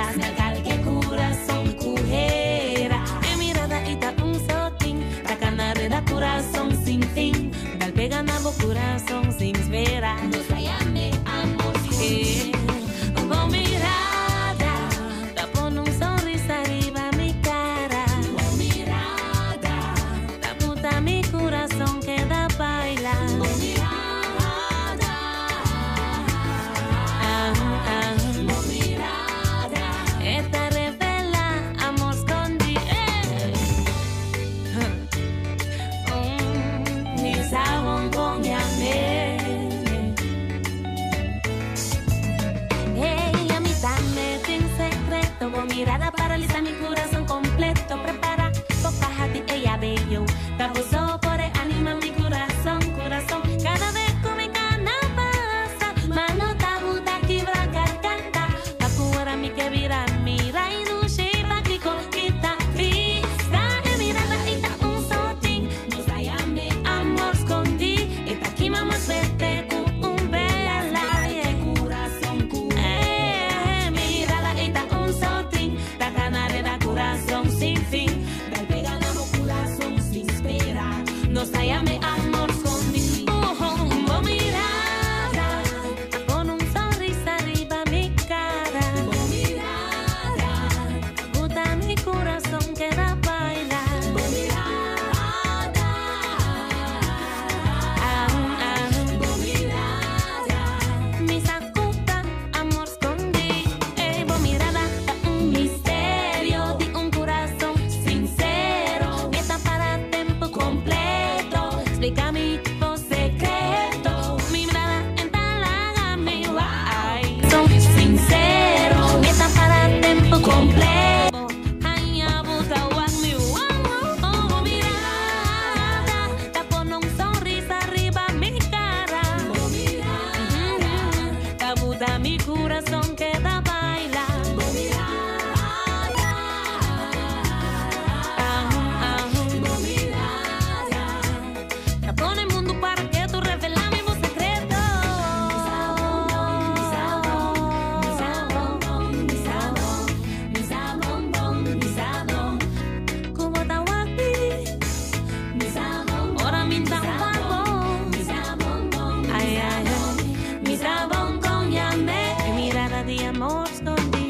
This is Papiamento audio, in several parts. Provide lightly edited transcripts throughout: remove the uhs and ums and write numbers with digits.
baila. Nagal que corazón cujera. E mirada ita un sotin. Tacanareda corazón sin fin. Dal pega nabo corazón sin espera. Nos llame amor. Con mirada, ta pone un sonrisa arriba mi cara. Con mirada, ta puta mi corazón queda baila. Con mirada, ah, ah. Con mirada, esta revela amor escondido. Mi sabón con llame. Hey, a mí también en secreto, con mirada paraliza mi corazón completo. Prepara, poca jati, ella bello. Tabuso por anima mi corazón, corazón. Cada vez que mi cana pasa, mano tabuta quibra garganta. Pacuara mi que vira, mira y dushi, pa kiko, quita, vista. E mirada ita un sotin, nos llame amor escondí. Eta aquí mamá suerte con un bela, corazón mirada ita un sotin, ta canareda corazón sin fin. Dal pega namo corazón sin espera. Nos llame amor escondí. Oh, oh, mirada, con un sonrisa arriba mi cara. Oh, mirada, puta mi corazón queda baila. Oh, mirada, ah, ah. Oh, mirada, mi sacuta, amor escondí. Ey, bo mirada, ta un misterio de un corazón sincero. Está para tiempo completo. Explícame tu secreto. Mi mirada entalaga mi guay. Son sincero, está para tiempo completo. Ay, abusa, guau, mi guau, oh, mirada, ta pone un sonrisa arriba mi cara. Oh, mirada, ta buta mi corazón queda baila. Oh, mirada, ah, ah, oh, mirada, ta pone mundo para que tú revelas mi secreto. Mi sabón, mi sabón, mi sabón, mi sabón, como tahuapi. Mi sabón, ahora mi sabón, mi sabón, ay, ay, ay, mi sabón con llame, mi mirada de amor escondí.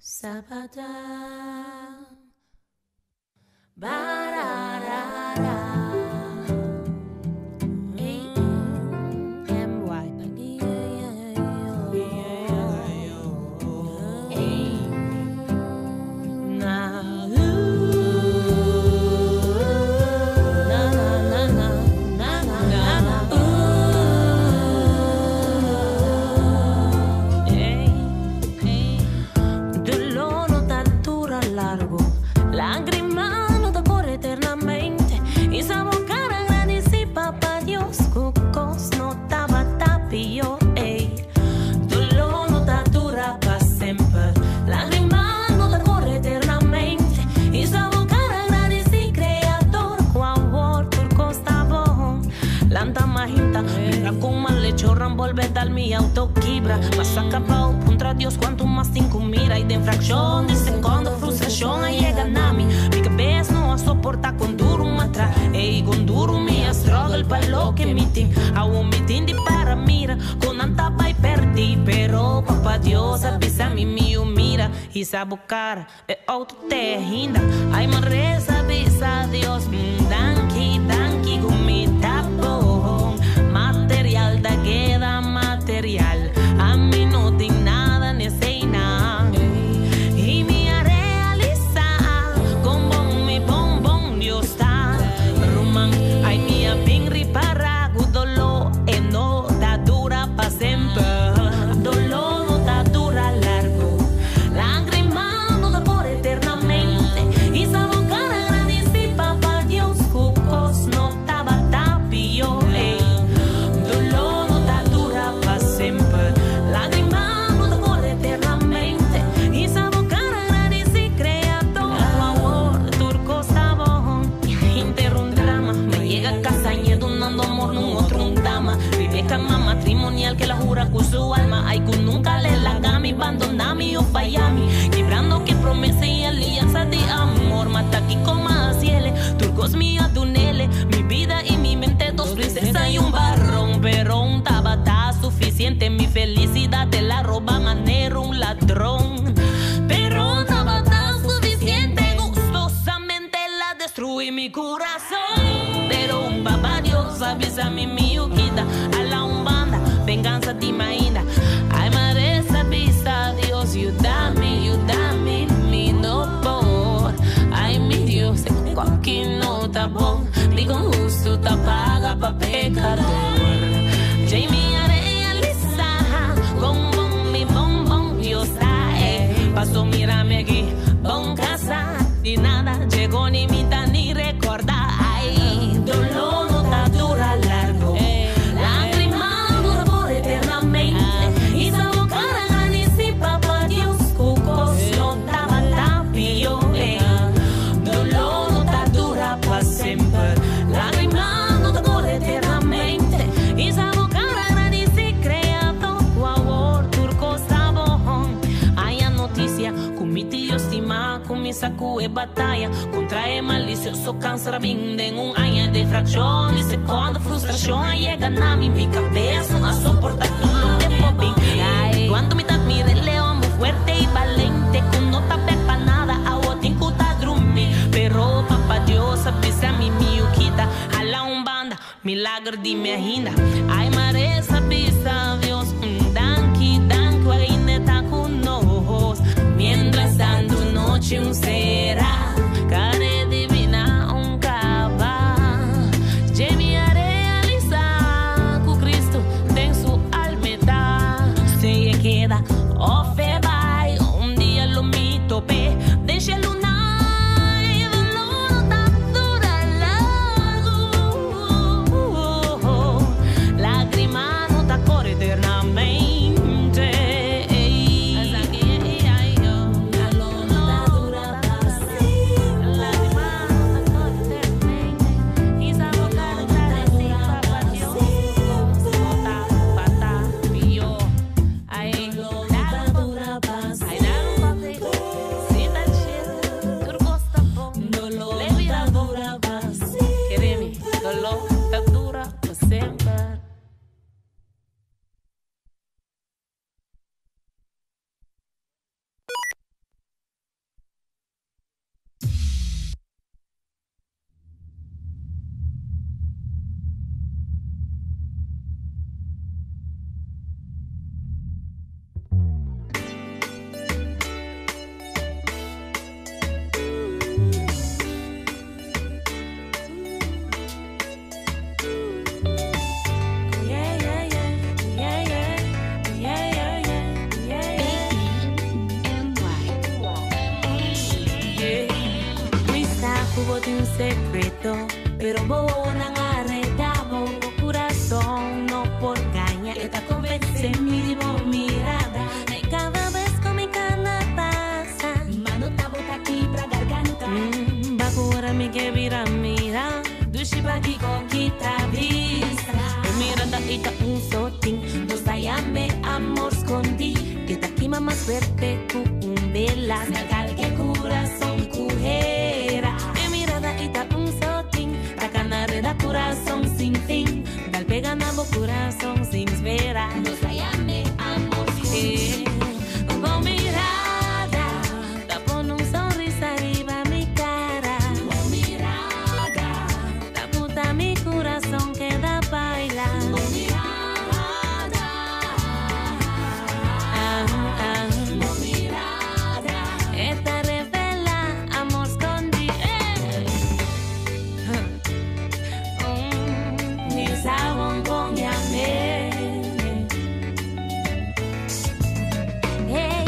Sabada, bararara, M Y Na na na na na na na. Ey, ey. Dolor no ta dura largo, lágrima no ta corre eternamente. Y esa boca agradeci papá Dios, cucos no taba tapio, ey. Dolor no ta dura pa sempre, lágrima no ta corre eternamente. Y esa boca agradeci creador, cuau turco bon. Lanta majinta, mira con mal hecho, volver dal mi auto quibra. Pasa capao, contra Dios, cuanto más cinco mira. Y de infracción, de segundo frustración, ahí llega nami. Mi cabeza no soporta con duro matra. Ey, con duro mi struggle pa lo que mi tin. A un mitin di para mira, con antapa y perdí. Pero papá Dios avisa mi mío mira. Y sabocar, e auto te hinda. Ay, me reza, avisa Dios. Danki, danki, con mi tapón. Material da queda material. A mí no tengo nada ni sei nada. Y mi a realiza con bon mi bon bon Dios está. Ruman, ay mi a pin ripara, gudolo e no ta dura pa sempre. Dolor no ta dura largo. Lágrima no da por eternamente. Y esa boca agradeci papá Dios cuco. cama matrimonial que la jura con su alma. Ay, que nunca le laga mi, abandona mi o falla mi. Quebrando que promesa y alianza de amor. Mata aquí coma ciele, turcos mi adunele. Mi vida y mi mente, dos princesas y un barrón. Pero un tabata suficiente, mi felicidad te la roba manero un ladrón. Pero un tabata suficiente, gustosamente la destruí mi corazón. Pero un papá Dios avisa mi miuquita a la umbanda, venganza te imagina. Ay, madre, avisa Dios, ayúdame, ayúdame, mi no por. Ay, mi Dios, aquí no tapón, digo justo te paga pa pecador. Jamie realiza con bon mi bon bon yo sae. Paso mírame aquí, bon casa, ni nada llegó ni mitad ni recordar. Ay, dolor no te dura largo, lágrima dura por eternamente. Y sa cara grande papá Dios cucos no taba tapio. Dolor no te dura pa siempre, lágrima no te dura eternamente. Y sa cara grande creado favor turco sabón. Hay noticia con mi tío estima con mi saco de batalla contra el malicioso cáncer en un año de fracción y cuando frustración llega a mí mi cabeza a soportar todo lo que puedo. Cuando mi mire león muy fuerte y valiente con no tape pa nada a tinko ta drumi. Pero papá Dios avisa mi miuquita a la umbanda milagro dime ainda. Ay mare avisa Dios danki danki ainda ta con nos. Mientras tanto noche un será care divina un cava. Jamie a realiza cu Cristo den su almeta. Se queda ofe vai un día lo mi tope deixa luna y dolor tan dura largo. Lágrima no te corre eternamente. Secreto, pero bona arretabo corazón no por caña esta convence mi mirada. Cada vez con mi cana pasa mano tabota aquí pra garganta. Bagora mi que vira mira dushi baki con quita vista. Miranda ita un sotín nos llame amor escondí que ta aquí más fuerte cu un vela sacar que corazón cujera. Ita un sotín, tacanareda corazón sin fin, dal pega nabo corazón sin espera. No se llame amor sin con mirada, te pone un sonrisa arriba mi cara. Con mirada, la puta mi corazón queda baila. Con mirada, ah, ah. Con mirada, esta revela amor escondido. Hey,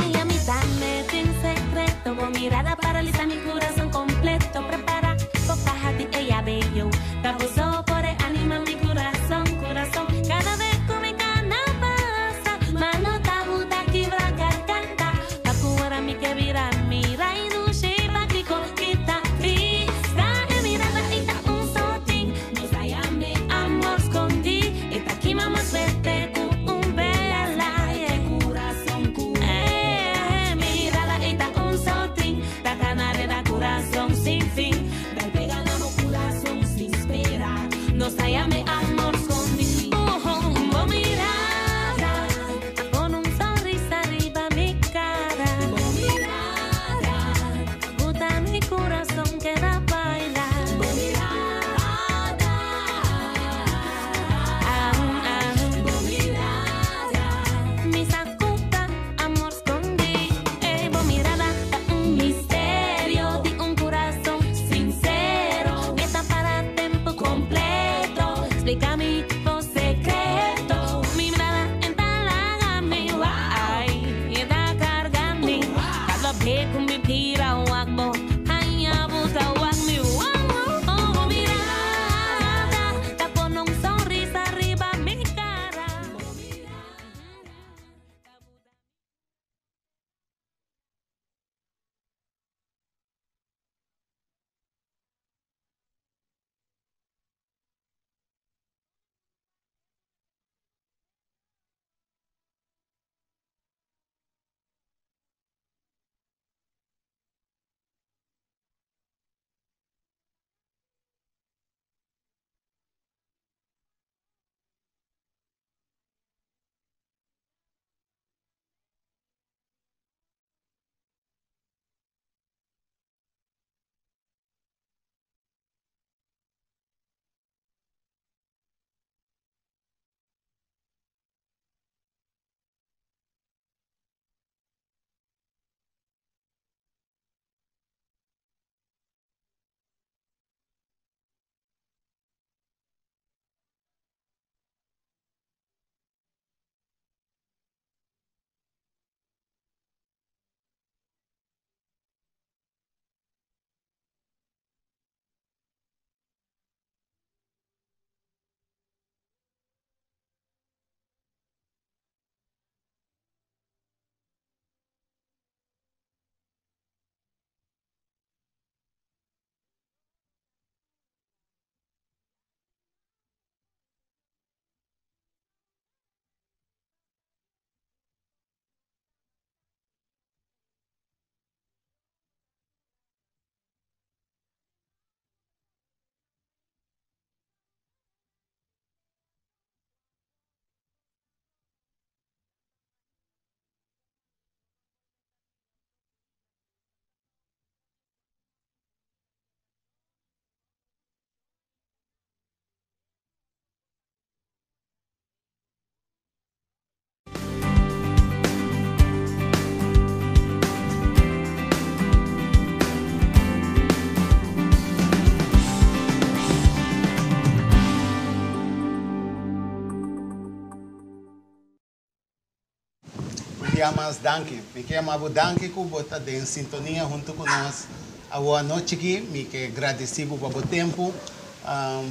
bia mas danki. Mi ke yama bo danki ku bo ta den sintonia huntu ku nos awo anochi aki. Mi ke gradisí bo pa bo tempu,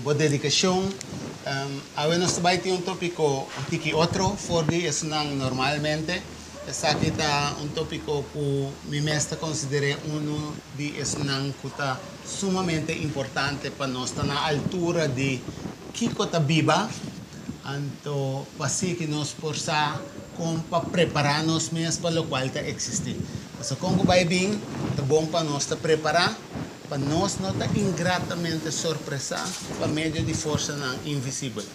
bo dedikashon. Awe nos ta bai tin un topiko un tiki otro for di esunnan normalmente. Esaki ta un topiko ku mi mes ta konsider'é unu di esunnan ku ta sumamente importante pa nos ta na altura di kiko ta biba. Anto pa si ki nos por sa kon pa prepará nos mes pa lokual ta eksistí. Pasobra kon ku bai bin, ta bon pa nos ta prepará pa nos no ta ingratamente sorpresá pa medio di forsanan invisibel.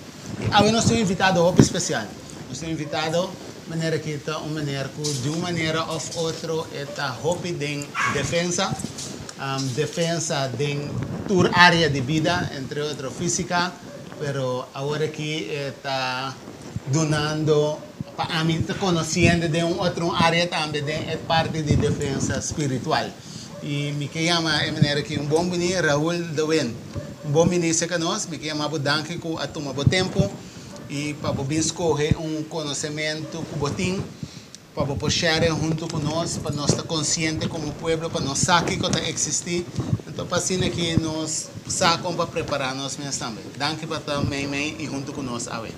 I awe nos tin un invitado hopi spesial. Nos tin un invitado manera ki ta un meneer ku di un manera òf otro e ta hopi den defensa, defensa den tur área di bida, entre otro físika. Pero awor aki e ta dunando pa ami ta conociendo den un otro area tambe den e parti di defensa spiritual. Y mi ke yama e meneer aki un bon bini, Raul de Wind. Un bon bini cerca nos, mi ke yama bo danki cu a tuma bo tempo y pa bo bin scoge un conocemento cu bo tin Pa bo por share huntu ku nos, pa nos ta konsiente komo pueblo, pa nos sa kiko ta eksistí. Anto pa asina ki nos sa kon pa prepará nos mes tambe. Danki pa ta meimei i huntu ku nos awe.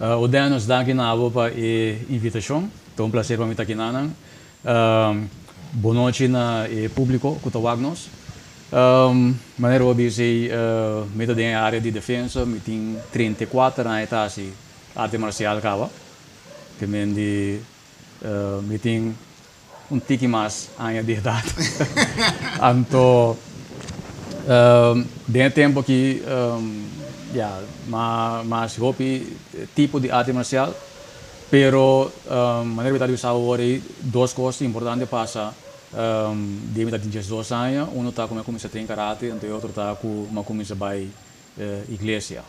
Odenos, danki na abo pa e invitashon. Ta un plaser pa mi ta kinanan. Bonochi na e públiko ku ta wak nos. Manera bo a bisa ei, mi ta den e área di defensa, mi tin 34 aña ta hasi arte marsial kaba. Te men di mi tin un tiki mas aña di edat. Anto den e tempo aki ya m'a hasi hopi tipo di arte marcial, pero manera mi ta di bisa awor ei dos cos importante pasa den mi ta tin diesdos aña, uno ta cu mi a cuminsa train karate anto e otro ta cu mi a cuminsa bay iglesia.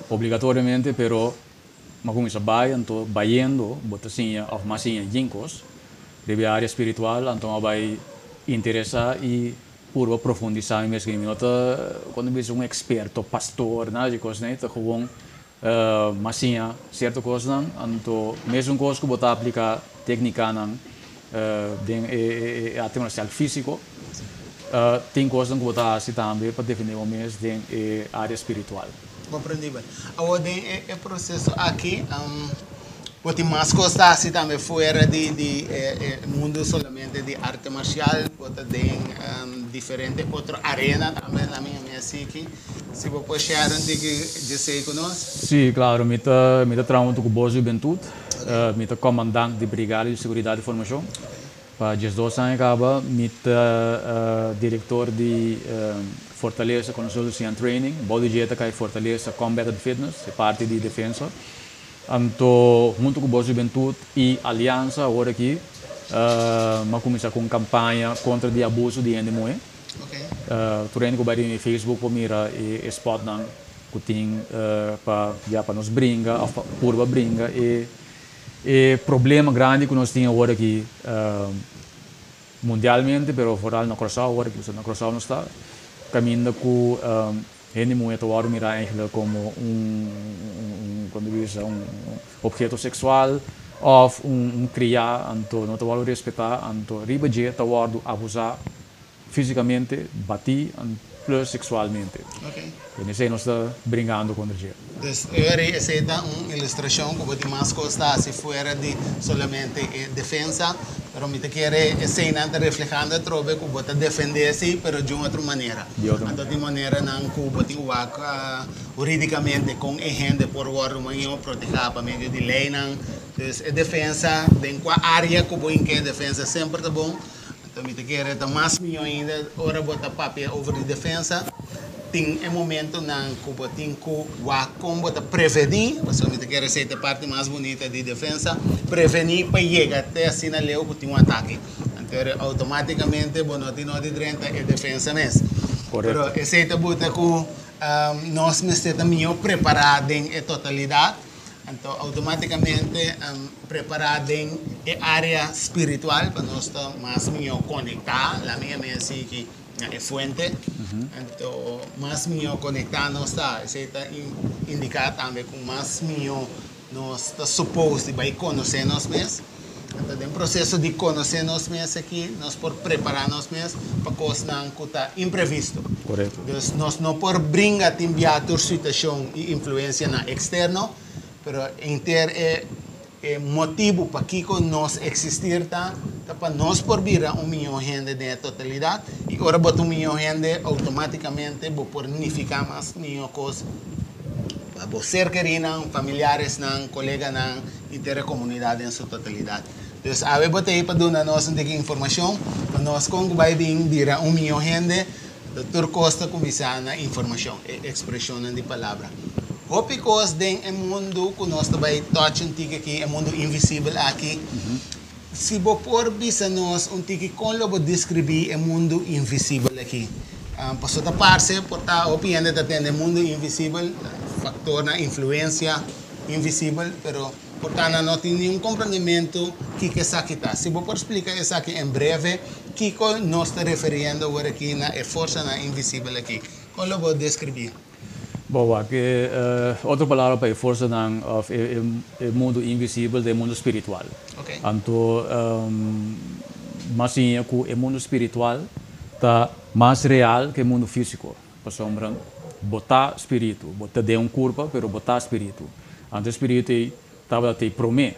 Obligatoriamente pero M'a kuminsá bai, anto bayendo bo ta siña òf m'a siña yin kos riba e área spiritual, anto m'a bai interesá i purba profundisá mi mes. Mi no ta kuando bisa un eksperto, pastor, nada di kos nei, ta gewoon m'a siña sierto kosnan, anto mesun kos ku bo ta apliká téknikanan den e arte marsial físiko, tin kosnan ku bo ta hasi tambe pa defendé bo mes den e área spiritual. Komprendibel. Awor den e proseso aki bo tin mas kos ta hasi tambe fuera di di e mundu solamente di arte marsial, bo ta den diferente otro arena tambe na mi a siki. Si bo por share un tiki djesei ku nos. Sí, klaro. Mi ta mi ta traha huntu ku Bos Hubentut. Mi ta komandant di Brigada di Seguridat di Formashon. Pa 12 aña kaba mi ta direktor di Fortaleza Consultancy and Training. Bou di dje ta kai Fortaleza Combat and Fitness, e parti di defensa. Anto huntu ku Bos Hubentut i Aliansa awor aki m'a kuminsá ku un kampaña kontra di abuso di hende muhé. Tur hende ku bai riba mi Facebook por mira e spòtnan ku tin pa ya pa nos bringa òf pa purba bringa e E problema grandi ku nos tin awor aki mundialmente, pero foral na Kòrsou awor aki, pasobra na Kòrsou nos ta kaminda ku hende muhé ta wòrdu mirá eigentlik komo un, kon ta bisa, un opheto seksual òf un kriá, anto no ta wòrdu respetá, anto riba dje ta wòrdu abusá Físicamente batí plus sexualmente. En esei nos ta bringando contra dje. Dus Uri, esei ta un ilustracion cu bo tin mas cos ta haci fuera di solamente e defensa, pero mi ta kere eseinan ta reflehando atrobe cu bo ta defende si, pero di un otro manera. Di otro Anto tin maneranan cu bo tin wak huridicamente con e hende por wordo maño proteha pa medio di leynan. Dus e defensa den cua area cu bo hinca e defensa semper ta bon. Anto mi ta kere ta mas mihó ainda ora bo ta papia over di defensa, tin e momentonan ku bo tin ku wak kon bo ta prevení, pasobra mi ta kere esei ta e parti mas bunita di defensa, prevení pa yega te asina leu ku tin un atake. Anto outomátikamente bo no tin nodi drenta e defensa mes. Pero esei ta buta ku nos mester ta mihó prepará den e totalidat. Anto automáticamente prepará den e área spiritual pa nos ta mas mihó konektá, la mi a sigui na e fuente, anto mas mihó konektá nos ta, esei ta indiká tambe ku mas mihó nos ta suppose di bai konosé nos mes. Anto, den proseso di konosé nos mes aki, nos por prepará nos mes pa kosnan ku ta imprevisto. Dus nos no por bringa tin bia tur situashon i influensianan eksterno, pero henter e e motibu pakiko nos eksistir ta, ta pa nos por bira un mihó hende den e totalidat, i ora bo ta un mihó hende, outomátikamente bo por nifiká mas mihó kos pa bo ser kerínan, familiaresnan, koleganan i ter e komunidat den su totalidat. Dus awe bo ta ei pa duna nos un tiki informashon pa nos kon ku bai bin bira un mihó hende. Tur kos ta kuminsá na informashon, e ekspreshonnan di palabra. Hopi kos den e mundu ku nos ta bai touch un tiki aki, e mundu invisibel aki. Si bo por bisa nos un tiki kon lo bo deskribí e mundu invisibel aki? Pasobra ta parse por ta hopi hende ta tende mundu invisibel, faktornan, influensia invisibel, pero por ta nan no tin niun komprendementu kiko esaki ta. Si bo por splika esaki en breve, kiko nos ta referiendo awor aki na e forsanan invisibel aki? Kon lo bo deskribí? Bo wak, e otro palabra pa e forsanan òf e mundu invisibel ta e mundu spiritual. Anto mas siña ku e mundu spiritual ta mas real ku e mundu físiko. Pasobra bo ta spiritu, bo ta den un kurpa, pero bo ta spiritu. Anto e spiritu ei tabata t'ei promé,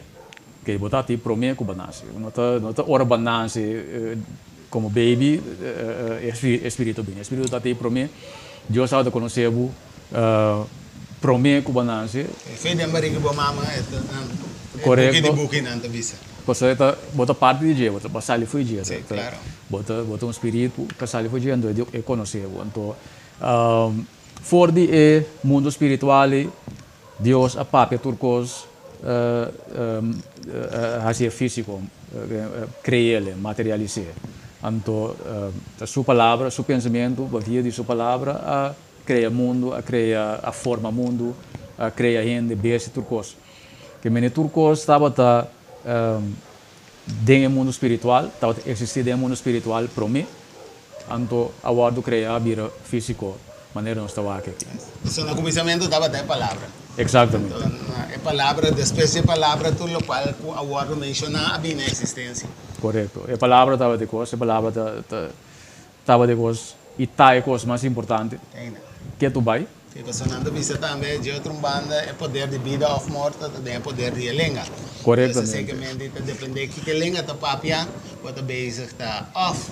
ke bo ta t'ei promé ku bo nase. No ta no ta ora bo a nase komo baby e spiritu a bini. E spiritu ta t'ei promé. Dios tabata konosé bo promé ku bo a nase. E fe den barigi bo mama e ta e buki di bukinan ta bisa. Pasobra e ta bo ta parti di dje, bo ta sali for di dje. Sí, claro. Bo ta un spiritu ka sali for di dje, anto e konosé bo. Anto, for di e mundu spiritual ei, Dios a papia tur kos hasié físiko, kre'el, materialis'é. Anto, su palabra, su pensamentu, pa via di su palabra a krea mundu, a krea, a forma mundu, a krea hende, bestia, tur kos. Ke mene tur kos tabata den e mundu spiritual, tabata eksistí den e mundu spiritual promé, anto a wòrdu kreá a bira físiko manera nos ta wak aki. So na kuminsamentu tabata e Palabra. Eksaktamente. Anto e Palabra, despues di e Palabra tur lokual ku a wòrdu menshoná a bini na eksistensia. Korekto. E Palabra tabata e kos, e Palabra ta tabata e kos i ta e kos mas importante ke tu bai. Si, pasobra nan ta bisa tambe dje otro un banda e poder di bida of morto ta den e poder di e lenga. Korektamente. Zekermente ta depende kiko e lenga ta papia, bo ta bezig ta of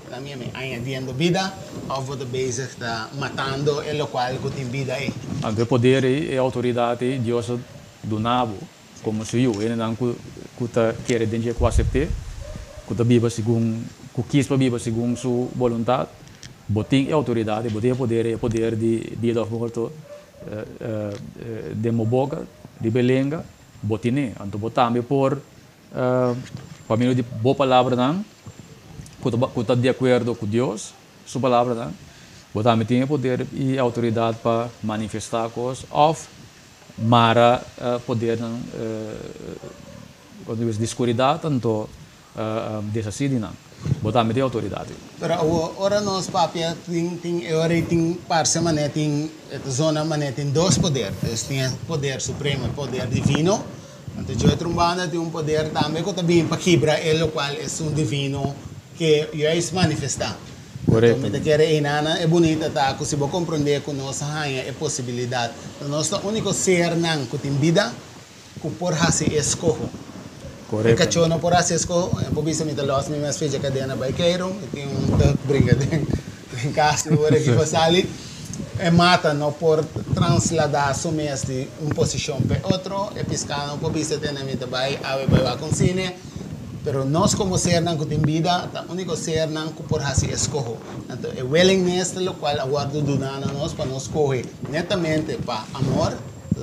na mi ami añadiendo bida of bo ta bezig ta matando e lokual ku tin bida ei. Anto e poder ei, e outoridat ei, Dios a duna bo Komo su yu, hendenan ku ku ta kere den dje ku asept'é, ku ta biba segun, ku kis pa biba segun su boluntat, bo tin e outoridat i bo tin e poder, e poder di bida òf morto den bo boka, riba e lenga, bo tin'é. Anto bo tambe por, pa medio di bo palabranan ku ta ku ta di akuerdo ku Dios su palabranan, bo tambe tin e poder i e outoridat pa manifestá kos òf Mara podernan di skuridat anto deshasí di nan. Bo tambe tin outoridat. Pero awor ora nos papia tin tin e ora ei tin parse manera tin e ta zona manera tin dos poder. Entonces tin e poder supremo, e poder divino. Anto dje otro un banda tin un poder tambe ku ta bin pa kibra e lokual esun divino ke juist manifestá. Korekto. Mi ta kere einana e bunita ta ku si bo komprondé ku nos a haña e posibilidat, ta nos ta úniko sernan ku tin bida ku por hasi e eskoho. E Korekto. kachó no por hasi e eskoho, e por bisa mi ta lòs mi mes fecha kadena bai keiru, mi tin un ta bringa den den kas di ora ki por sali. E mata no por transladá su mes di un posishon pa e otro, e piská no por bisa tene mi ta bai awe bai wak un sine. Pero nos komo sernan ku tin bida ta úniko sernan ku por hasi eskoho. Anto e willingness ta lokual a wòrdu duná na nos pa nos skohe netamente pa amor,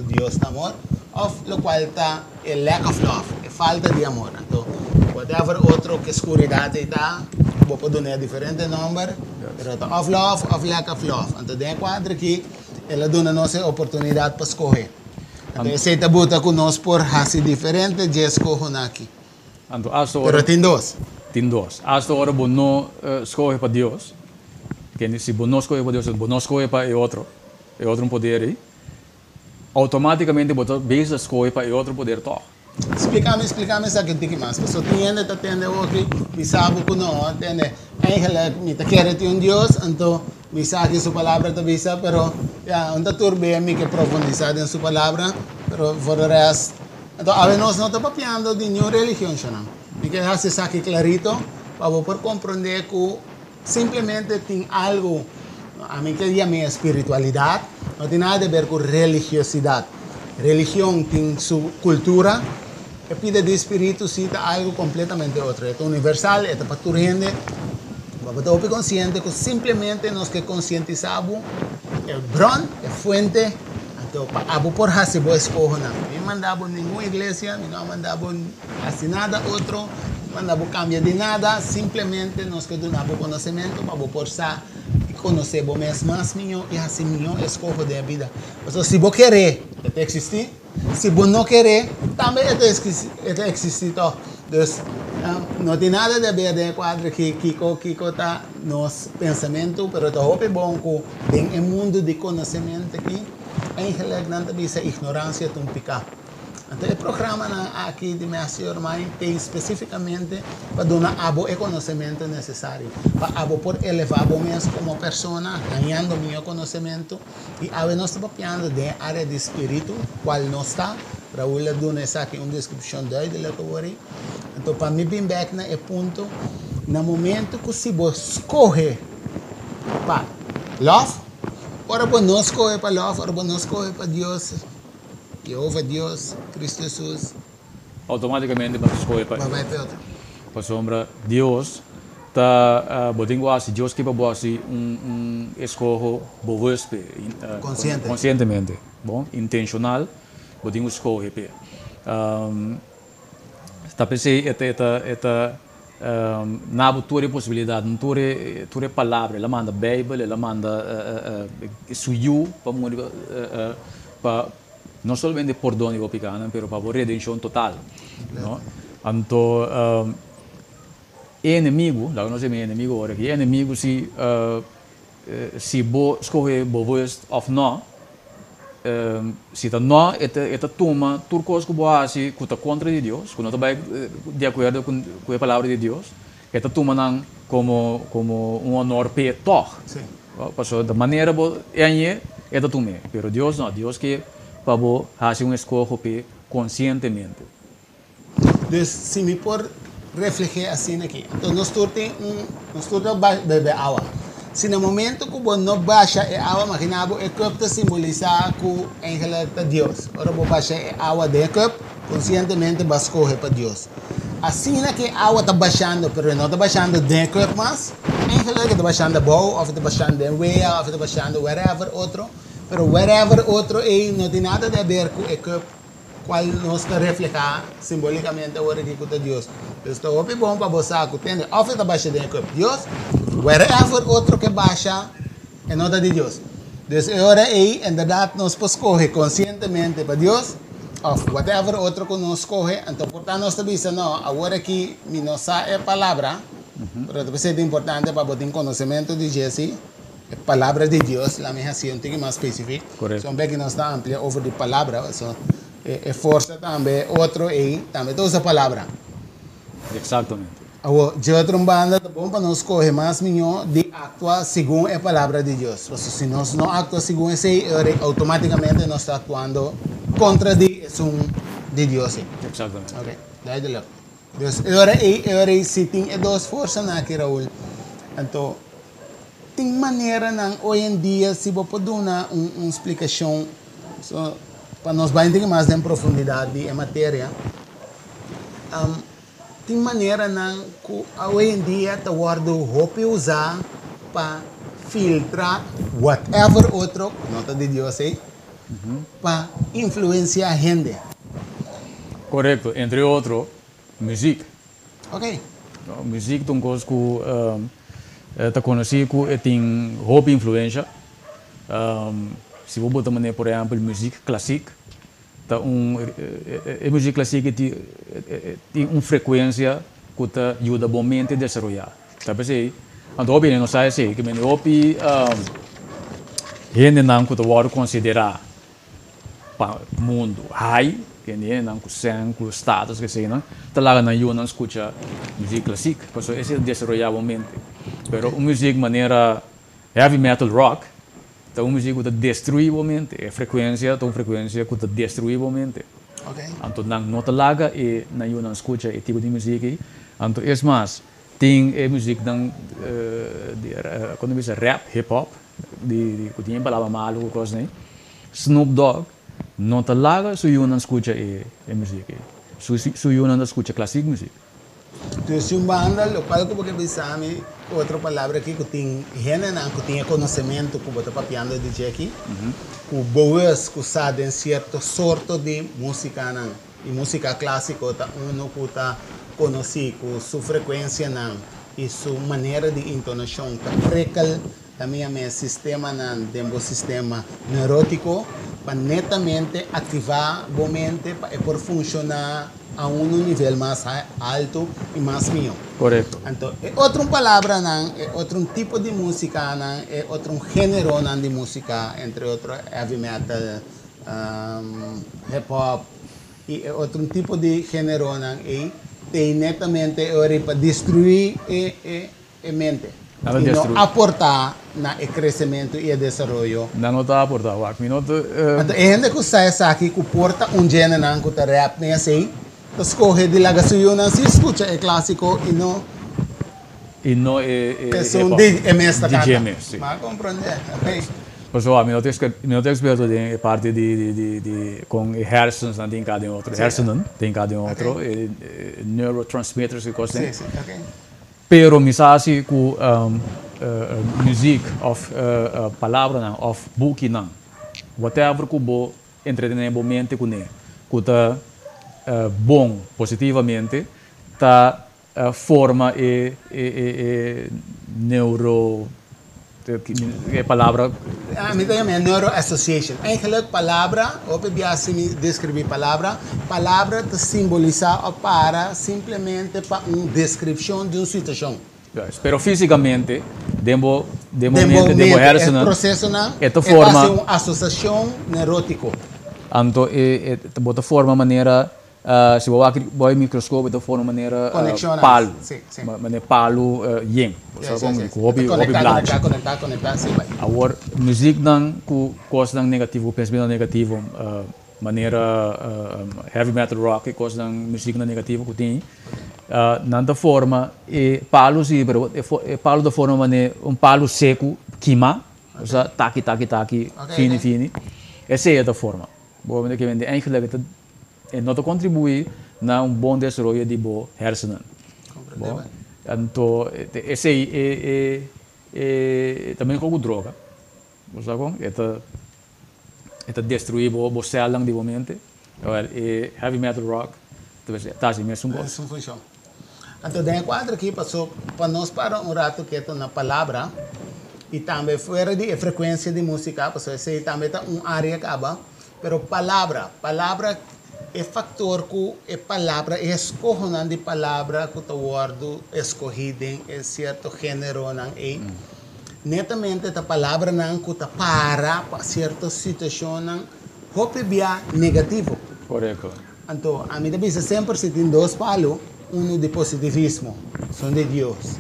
Dios ta amor, òf lokual ta e lack of love, e falta di amor. Anto whatever otro ke skuridat ei ta, bo por dun'é diferente nòmber, pero ta òf love òf lack of love. Anto den e kuadro aki el a duna nos e oportunidat pa skohe. Anto esei ta buta ku nos por hasi diferente dje skohonan aki. Anto asta ora. Pero tin dos. Tin dos. Asta ora bo no skohe pa Dios, kende si bo no skohe pa Dios, bo no skohe pa e otro, e otro un poder ei, outomatikamente bo ta bezig ta skohe pa e otro poder tòg. Splika mi, splika mi esaki un tiki mas. Pasobra tin hende ta tende oki, mi sa bo ku no, tende. Eigenlijk mi ta kere tin un Dios, anto mi sa ki su palabra ta bisa, pero ya, un ta tur be mi ke profundisa den su palabra, pero for de rest, anto awe nos no ta papiando di niun religion shonan. Mi ke hasi esaki klarito pa bo por komprende ku simplemente tin algu, ami ke yam'é espiritualidat, no tin nada di ber ku religiosidat. Religion tin su kultura, e pida di spiritu si ta algu kompletamente otro. E ta universal, e ta pa tur hende. Bo ta hopi konsiente ku simplemente nos ke konsientisá bo e bron, e fuente, anto pa abo por hasi bo eskohonan. Mi manda bo ningun iglesia, mi no a manda bo hasi nada otro, mi manda bo kambia di nada, simplemente nos ke duna bo konosementu pa bo por sa i konosé bo mes mas mihó i hasi mihó eskoho den e bida. Pasobra si bo keré, e ta eksistí, si bo no keré, tambe e ta eksistí tòg. Dus, no tin nada di haber den e kuadro aki kiko kiko ta nos pensamentu, pero ta hopi bon ku den e mundu di konosementu aki, eigenlik nan ta bisa ignoransia ta un piká. Anto e programanan aki di Master Your Mind tin spesífikamente pa duna abo e konosementu nesesario pa abo por elevá bo mes komo persona hañando mihó konosementu. I awe nos ta papiando den e área di spiritu, kual nos ta. Raul a duna esaki un deskripshon duidelik awor ei. Anto pa mi bin bèk na e punto, na momentu ku si bo skohe pa lòf, ora bo no skohe pa lòf, ora bo no skohe pa Dios, Yehova Dios, Kristu Hesus. Automaticamente bo ta scoge pa Bo bai pa e otro. Pasobra Dios ta bo tin cu haci, Dios kier pa bo haci un un escoho bewust p'e, Consciente. Conscientemente, bon, intencional, bo tin cu scoge p'e. Ta p'esey e ta e ta e ta na bo tur e posibilidad, tur e tur e palabra, el a manda Bijbel, el a manda su yu pa muri pa No solamente pordon di bo pikánan, pero pa bo redenshon total, no? Anto, e enemigu, laga nos yama e enemigu ora aki, e enemigu si, si bo skohe bewust òf nò, si ta nò, e ta, e ta tuma tur kos ku bo hasi ku ta kontra di Dios, ku no ta bai di akuerdo ku e palabra di Dios, e ta tuma nan komo, komo un honor p'e tòg. Pasobra di manera bo hañ'é, e ta tum'é. Pero Dios no. Dios ke pa bo hasi un eskoho p'e konsientemente. Dus, si mi por refleh'é asina aki, anto nos tur tin un, nos tur ta bebe awa. Si na momento ku bo no basha e awa, maginá bo e cup ta simbolisá ku eigenlijk ta Dios. Ora bo basha e awa den e cup, konsientemente bo a skohe pa Dios. Asina ku e awa ta bashando, pero e no ta bashando den e cup mas, eigenlijk e ta bashando abou of e ta bashando den wea of e ta bashando wherever otro, pero wherever otro ei no tin nada di haber ku e cup cual nos ta refleha simbolicamente awor aki cu ta Dios. Pues ta hopi bon pa bo sa cu tende of e ta basha den e cup Dios, wherever otro ke basha e no ta di Dios. Dus e ora ei inderdaad nos por scoge conscientemente pa Dios of whatever otro cu nos scoge, anto por ta nos ta bisa no, awor aki mi no sa e palabra, pero ta pesey ta importante pa bo tin conocemento di dje si, e palabra di Dios, laat mi haci un tiki mas specific, Correcto. So un beki nos ta amplia over di palabra, so e forsa tambe otro ei tambe ta usa palabra. Exactamente. Awor, dje otro un banda ta bon pa nos scoge mas miñó di actua segun e palabra di Dios. Pasobra si nos no actua segun esei, e ora ei automaticamente nos ta actuando contra di esun di Dios ei. Exactamente. Ok, duidelijk. Dus e ora ei, e ora ei si tin e dos forsanan aki, Raul, anto tin maneranan hoy en dia si bo por duna un un splicacion so pa nos bai un tiki mas den profundidad di e materia. Tin maneranan ku awendia ta wòrdu hopi usá pa filtra whatever otro, ku no ta di Dios ei, pa influensiá hende. Korekto, entre otro, muzik. Oké. Muzik ta un kos ku ta konosí ku e tin hopi influensha. Si bo bota manera por ehèmpel muzik klasik, Ta un e muzik klasik tin un frekuensia ku ta yuda bo mente desaroyá. Ta p'esei, anto hopi hende no sa esei, ke mende hopi hendenan ku ta wòrdu konsiderá pa mundu high, Kendenan ku sèn, ku status, ke eseinan, ta laga nan yunan skucha muzik klasik, pasobra esei ta desaroyá bo mente. Pero un muzik manera heavy metal rock ta un muzik ku ta destruí bo mente. E frekuensia ta un frekuensia ku ta destruí bo mente. Anto nan no ta laga e nan yunan skucha e tipo di muzik ei. Anto es mas, tin e muziknan di, kon ta bisa, rap, hip hop, di ku tin e palabra malu ku kosnan ei. Snoop Dogg no ta laga su yunan skucha e muzik ei. Su yunan ta skucha klasik muzik. Dus un banda, lokual ku bo ke bisa mi, ku otro palabra aki, ku tin hendenan ku tin e konosementu ku bo ta papiando di dje aki, ku bewust ku sa den sierto sorto di musikanan, i musika klasiko ta unu ku ta konosí ku su frekuensianan i su manera di intonashon ta prikkel Ta mia mes sistemanan den bo sistema neurótiko pa netamente aktivá bo mente pa e por funshoná a unu nivel mas altu i mas mihó. Korekto. Anto e otro palabranan, e otro tipo di músikanan, e otro géneronan di músika, entre otro heavy metal, hip hop i e otro tipo di géneronan ei, t'ei netamente e ora pa destruí e e mente Nan ta i no destruí. aportá na e kresementu i e desaroyo. Nan no ta aportá. Wak, mi no ta. Anto e hende ku sa esaki ku por ta un djenenan ku ta rap ni asei, ta skohe di laga su yunan si skucha e klásiko i no. I no e e Esun hip hop. di e mes ta Di kanta. dje mes, si. M'a komprondé. Oké. Pasobra mi no ta mi no ta eksperto den e parti di di di di kon e hersensnan tin ka den otro, hersenen tin ka den otro, e neurotransmitters i kos den. Si, si, oké. Pero mi sa si ku muzik òf palabranan òf bukinan, whatever ku bo entretené bo mente kuné ku ta bon positivamente, ta forma e neuro e palabra. Mi ta yama e neuro association. Eigenlijk palabra, hopi bia si mi describi palabra, palabra ta simbolisa o para simplemente pa un descripcion di un situacion. Juist, pero fisicamente den bo den bo mente, den bo hersenen, e procesonan e ta forma. E ta haci un asociacion neurotico. Anto e bo ta forma manera Si bo wak bo e microscoop e ta forma manera palu, manera palu yen, bo sa kon ku hopi hopi blachi. Awor muziknan ku kosnan negativo, ku pensamentonan negativo manera heavy metal rock e kosnan muziknan negativo ku tin nan ta forma e palu si pero e palu ta forma manera un palu seku kima, osea taki taki taki fini fini esei e ta forma. Bo mester ke bende eigenlijk e ta E no ta kontribuí na un bon desaroyo di bo hersenen. Bo? Anto esei e e e ta meskos ku droga. Bo sa kon? E ta e ta destruí bo bo sèlnan di bo mente. Wèl e heavy metal rock ta hasi mesun kos. Mesun funshon. Anto den e kuadro aki paso pa nos para un rato keto na palabra i tambe fuera di e frekuensia di músika pasobra esei tambe ta un área kaba. Pero palabra, palabra, e factor cu e palabra, e escohonan di palabra cu ta wordo escogi den e cierto generonan ey, netamente ta palabranan cu ta para pa cierto situacionnan hopi bia negativo. Corecto. Anto, ami ta bisa semper si tin dos palo, uno di positivismo, esun di Dios,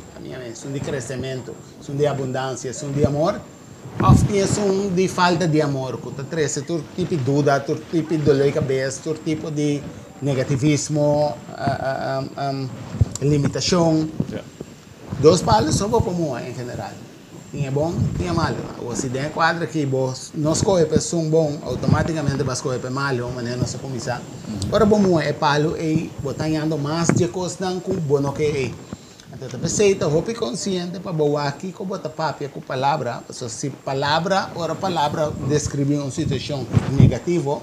esun di crecemento, esun di abundancia, esun di amor, Of tin esun di falta di amor ku ta trese tur tipo di duda, tur tipo di doló di kabes, tur tipo di negativismo, limitashon. Dos palu so bo por muha en general. Tin e bon, tin e malu. Awor si den e kuadro aki bo no skohe pa esun bon, outomátikamente bo a skohe pa e malu, manera nos a kuminsá. Ora bo muha e palu ei, bo ta hañando mas di e kosnan ku bo no ke ei. Anto ta p'esei ta hopi konsiente pa bo wak kiko bo ta papia ku palabra, pasobra si palabra, ora palabra deskribí un situashon negativo,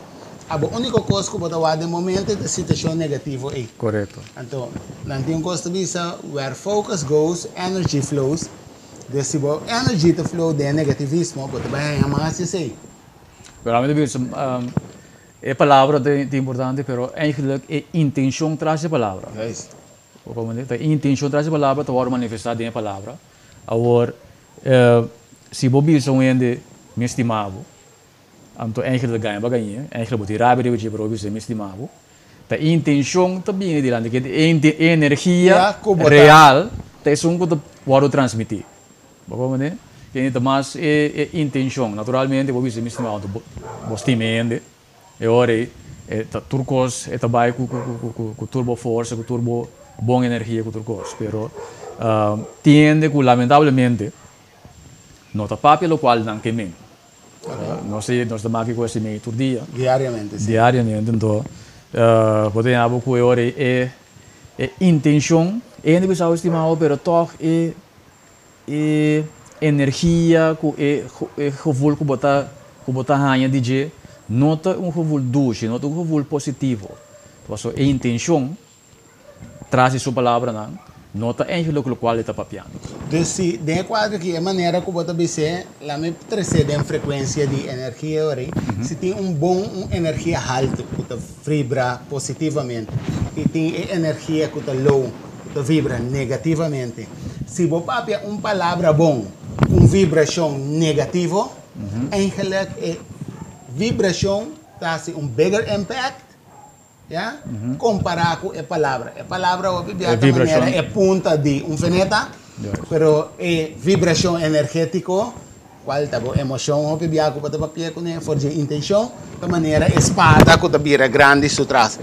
abo úniko kos ku bo ta wak den momento ta e situashon negativo ei. Korekto. Anto, nan tin un kos ta bisa, where focus goes, energy flows. Dus si bo energy ta flow den e negativismo, bo ta bai haña mas di esei. Pero ami ta bisa, e palabra ta importante, pero eigenlijk e intenshon tras di e palabra. Juist. Bo comprende? Ta intencion tras e palabra ta wòrdu manifestá den e palabra. Awor, si bo bisa un hende, Mi stima bo, Anto eigenlijk gaña bo a gañ'é, eigenlijk bo tin rabia riba dje pero bo bisa mi stima bo. Ta intencion ta bini dilanti ke e energia Ya, ku bo ta. Real ta esun ku ta wòrdu transmití. Bo comprende? Kende ta mas e intencion. Naturalmente bo bisa mi stima bo anto bo stima e hende. E ora ei e ta tur kos e ta bai ku ku tur bo forsa, ku tur bo bon energia, ku tur kos. Pero tin hende ku lamentablemente no ta papia lokual nan ke men. Nos nos ta maki ku esei tur dia. Diariamente, si. Diariamente, anto bo ta yama bo ku e ora ei e e intenshon, e hende ku sa bo stima bo pero tòg e e energia ku e e gevoel ku bo ta ku bo ta haña di dje no ta un gevoel dushi, no ta un gevoel positivo. Pasobra e intenshon Tras di su palabranan, no ta eigenlijk locual e ta papiando. Dus si den e cuadro aki e manera cu bo ta bis'é, laat mi tres'é den frecuencia di energia ori, si tin un bon un energia halto cu ta vibra positivamente y tin e energia cu ta low cu ta vibra negativamente, si bo papia un palabra bon cu un vibracion negativo, eigenlijk e vibracion ta haci un bigger impact. Ya? Kompará ku e palabra. E palabra hopi bia ta manera e punta di un feneta, pero e vibrashon energétiko, kual ta bo emoshon hopi bia ku bo ta papia kuné for dje intenshon, ta manera e spada ku ta bira grandi su tras.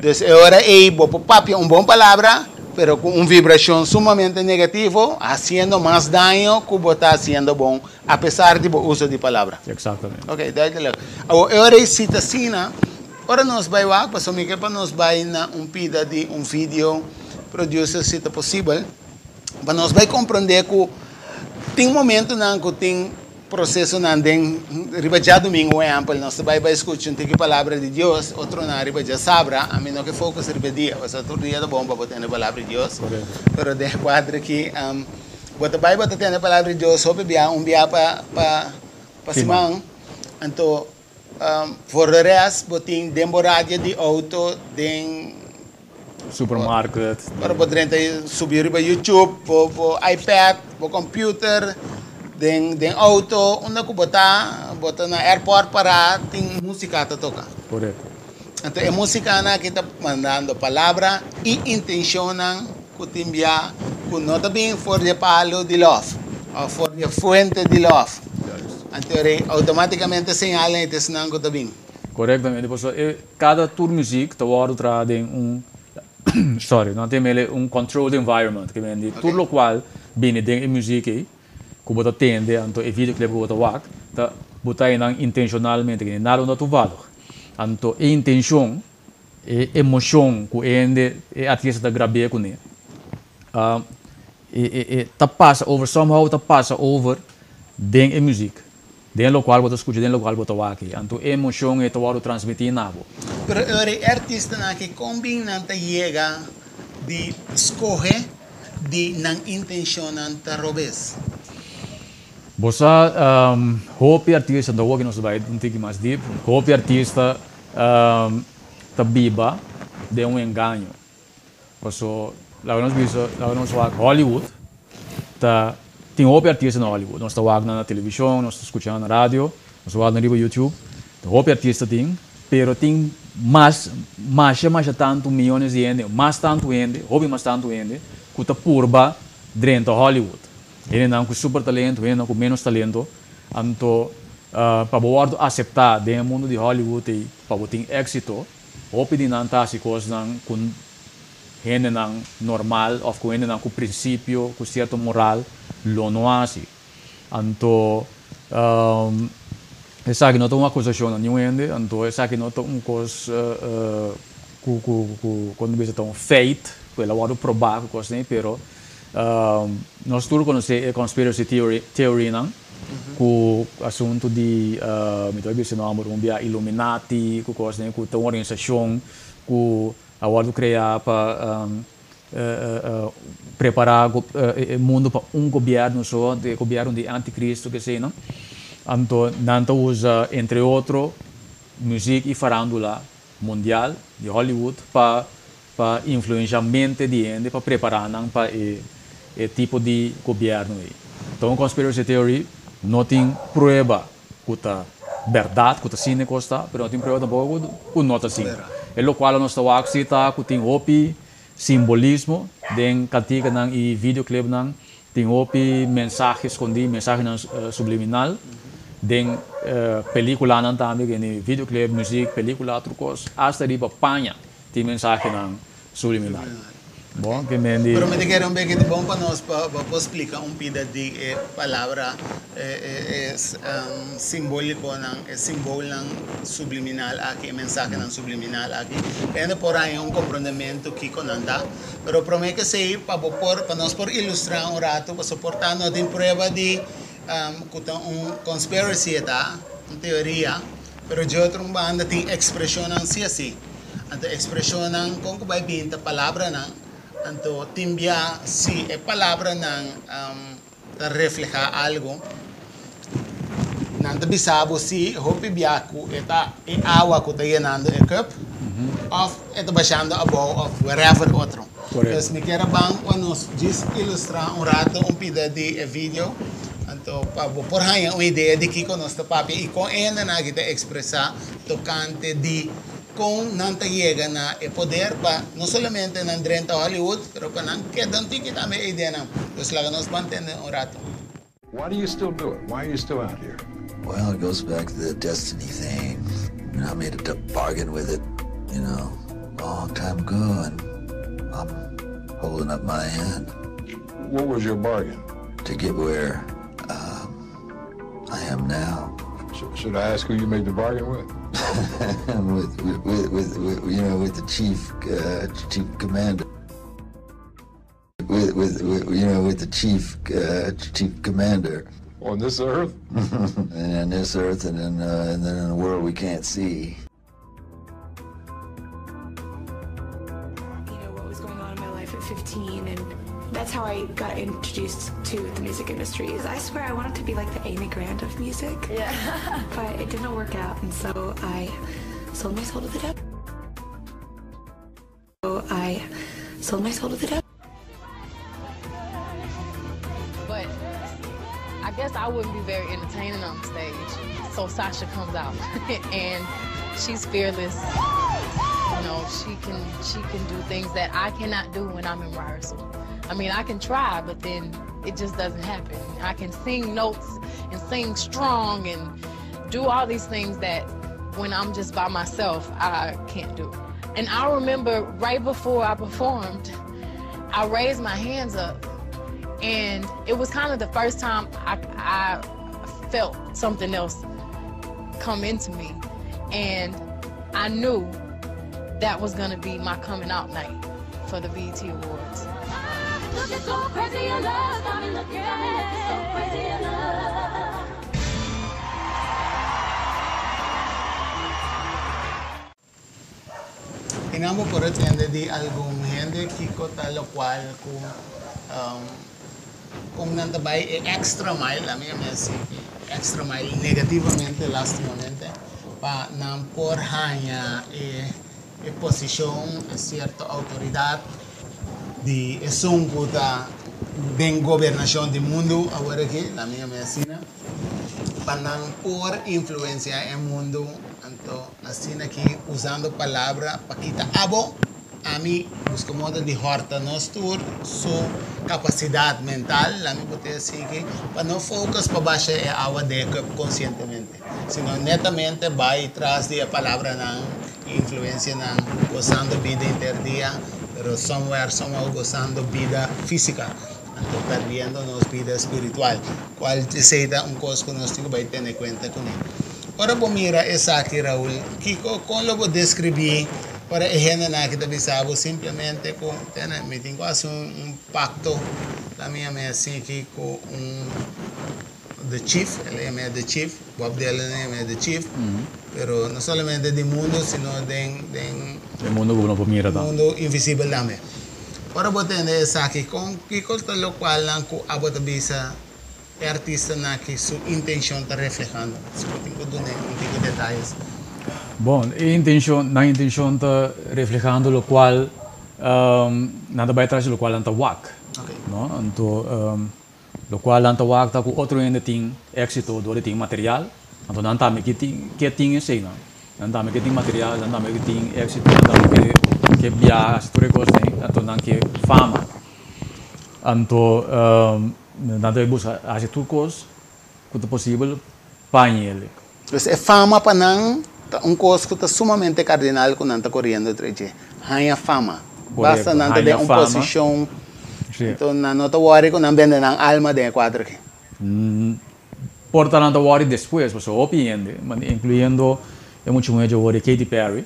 Dus e ora ei bo por papia un bon palabra, pero ku un vibrashon sumamente negativo, hasiendo mas daño ku bo ta hasiendo bon, apesar di bo uso di palabra. Ok, duidelijk. Awor e ora ei si ta asina. Ora nos bai wak, pasobra mi ke pa nos bai na un pida di un video producer si ta posibel, pa nos bai komprondé ku tin momentunan ku tin prosesonan den riba djadumingu un ehèmpel nos ta bai bai skucha un tiki palabra di Dios, otronan riba djasabra, ami no ke focus riba e dia, pasobra tur dia ta bon pa bo tende palabra di Dios, pero den e kuadro aki bo ta bai bo ta tende palabra di Dios hopi bia, un bia pa pa siman, anto. Voor de rest bo tin den bo radio di auto, den Supermarket. Ora bo drenta subi riba YouTube, bo bo iPad, bo computer, den den auto, unda ku bo ta, bo ta na airport pará, tin músika ta toka. Korekto. Anto e músikanan aki ta mandando palabra i intenshonnan ku tin bia ku no ta bin for di e palu di lòf òf for di e fuente di lòf. Anto rei outomátikamente señal ei ta esnan ku ta bin. Korektamente, pasobra e kada tur muzik ta wòrdu traha den un sorry, nan ta yam'el un controlled environment, ke men di tur lokual bini den e muzik ei ku bo ta tende anto e videoclip ku bo ta wak ta bo ta einan intenshonalmente, ke nada no ta toevallig. Anto e intenshon E emocion cu e hende, e artista ta grab'é cuné, e e e ta pasa over, somehow ta pasa over den e muziek, den locual bo ta scucha, den locual bo ta wak. Anto e emocion ei ta wordo transmití na bo. Pero e ora e artistanan aki con bin nan ta yega di scoge di nan intencionnan ta robes? Bo sa, hopi artista, anto awor ki nos ta bai un tiki mas diep, hopi artista ta biba den un engaño. Paso laga nos bisa, laga nos wak Hollywood ta tin hopi artista na Hollywood. Nos ta wak nan na televishon, nos ta skucha nan na radio, nos ta wak nan riba YouTube. Hopi artista tin, pero tin mas, masha masha tantu miyones di hende, mas tantu hende, hopi mas tantu hende ku ta purba drenta Hollywood. Hendenan ku super talento, hendenan ku menos talento. Anto pa bo wòrdu aseptá den e mundu di Hollywood ei, pa bo tin éksito, hopi di nan ta hasi kosnan ku hendenan normal òf ku hendenan ku prinsipio, ku sierto moral lo no hasi. Anto esaki no ta un akusashon na niun hende, anto esaki no ta un kos ku ku ku kon ta bisa ta un feit ku el a wòrdu probá ku kosnan ei, pero Nos tur konosé e conspiracy theory theorynan ku asuntu di mi ta bai bisa e nòmber un bia Illuminati ku kosnan ku ta un organisashon ku a wòrdu kreá pa prepará e mundu pa un gobièrnu so, e gobièrnu di anticristo keseinan. Anto nan ta usa entre otro muzik i farándula mundial di Hollywood pa pa influensha mente di hende pa prepara nan pa e e tipo di gobierno ei. Ta un conspiracy theory, no tin prueba cu ta bèrdat ku ta asina e kos ta, pero no tin prueba tampoko ku no ta asina. E lokual nos ta wak si ta ku tin hopi simbolismo den kantikanan i videoclipnan, tin hopi mensahe skondí, mensahenan subliminal den pelikulanan tambe, videoclip, muzik, pelikula, tur kos, asta riba paña tin mensahenan subliminal. Bon, ke men di. Pero mi ta kere un beke di bon pa nos pa bo por splika un pida di e palabra e simbolikonan, e simbolnan subliminal aki, e mensahenan subliminal aki. Pa hende por haña un komprondementu kiko nan ta. Pero promé ke esei pa bo por, pa nos por ilustrá un ratu, pasobra por ta no tin prueba di ku ta un conspiracy e ta, un teoria, pero dje otro un banda tin ekspreshonnan si asi. Anto ekspreshonnan kon ku bai bin ta palabranan, anto tin bia si e palabranan ta reflehá algu, nan ta bisa bo si hopi bia ku e ta e awa ku ta yenando e cup òf e ta bashando abou òf wherever otro. Pues mi kier a ban pa nos djis ilustrá un rato un pida di e video, anto pa bo por haña un idea di kiko nos ta papia i kon e hendenan aki ta ekspresá tokante di kon nan ta yega na e poder pa no solamente nan drenta Hollywood, pero pa nan keda un tiki tambe e ideanan. Dus laga nos ban tende un rato. Why do you still do it? Why are you still out here? Well, it goes back to the destiny thing. You know, I made a bargain with it, you know, long time ago, and I'm holding up my end. What was your bargain? To get where um, I am now. Should I ask who you made the bargain with? with, with, with, with, you know, with the chief, chief commander. With, with, with, you know, with the chief, chief commander. On this earth? And on this earth, and then, and then in the world we can't see. You know, what was going on in my life at 15, and that's how I got introduced to the music industry. I swear I wanted to be like the Amy Grant of music. Yeah. But it didn't work out, and so I sold my soul to the devil. So I sold my soul to the devil. But I guess I wouldn't be very entertaining on stage. So Sasha comes out and she's fearless. You know, she can she can do things that I cannot do when I'm in rehearsal. I mean, I can try, but then it just doesn't happen. I can sing notes and sing strong and do all these things that when I'm just by myself, I can't do. And I remember right before I performed, I raised my hands up, and it was kind of the first time I, I felt something else come into me. And I knew that was gonna be my coming out night for the BET Awards. Looking so crazy in love, got me looking, got me looking so crazy in love. I nan bo por a tende di algun hende kiko ta lokual ku kon nan ta bai e extra mile, ami a mester extra mile negativamente lastimamente, pa nan por haña e e posishon, e sierto outoridat di esun ku ta den gobernashon di mundu awor aki, ami a mester asina, pa nan por influensia e mundu. Anto asina ki usando palabra pa kita abo, ami buska moda di hòrta nos tur su kapasidat mental, lami por te asiki, pa no focus pa basha e awa den e cup konsientemente, sino netamente bai tras di e palabranan i influensianan, gosando bida henter dia, pero somewhere, somehow gosando bida físika, anto perdiendo nos bida spiritual, kual esei ta un kos ku nos tin ku bai tene kuenta kuné. Ora bo mira esaki, Raul, kiko, kon lo bo deskribí ora e hendenan aki ta bisa bo simplemente ku, tene, mi tin ku hasi un, un pakto, la mi yam'é asiki, ku un, the chief, el a yam'é the chief, Bob Dylan a yam'é the chief, pero no solamente di mundu, sino den, den. Den mundu ku bo no por mira tambe. Mundu invisibel tambe. Ora bo tende esaki, kon, kiko ta lokualnan ku abo ta bisa? E artistanan aki su intencion ta reflehando? Si bo tin cu dun'e un tiki detayes. Bon, e intencion, nan intencion ta reflehando locual nan ta bay tras di locual nan ta wak, no? Anto locual nan ta wak ta cu otro hende tin exito dor di tin material. Anto nan tambe ke tin ke tin eseinan. Nan tambe ke tin material, nan tambe ke tin éxito, nan tambe ke ke biaha, hasi tur e kosnan. Anto nan ke fama. Anto nan ta buska hasi tur kos ku ta posibel pa hañ'el. Pues e fama pa nan ta un kos ku ta sumamente kardinal ku nan ta koriendo entre dje. Haña fama. Basta nan ta den un posishon, anto nan no ta wòri ku nan bende nan alma den e kuadro aki. Por ta nan ta wòri despues, pasobra hopi hende, inkluyendo e mucha muhé dje wòri Katy Perry,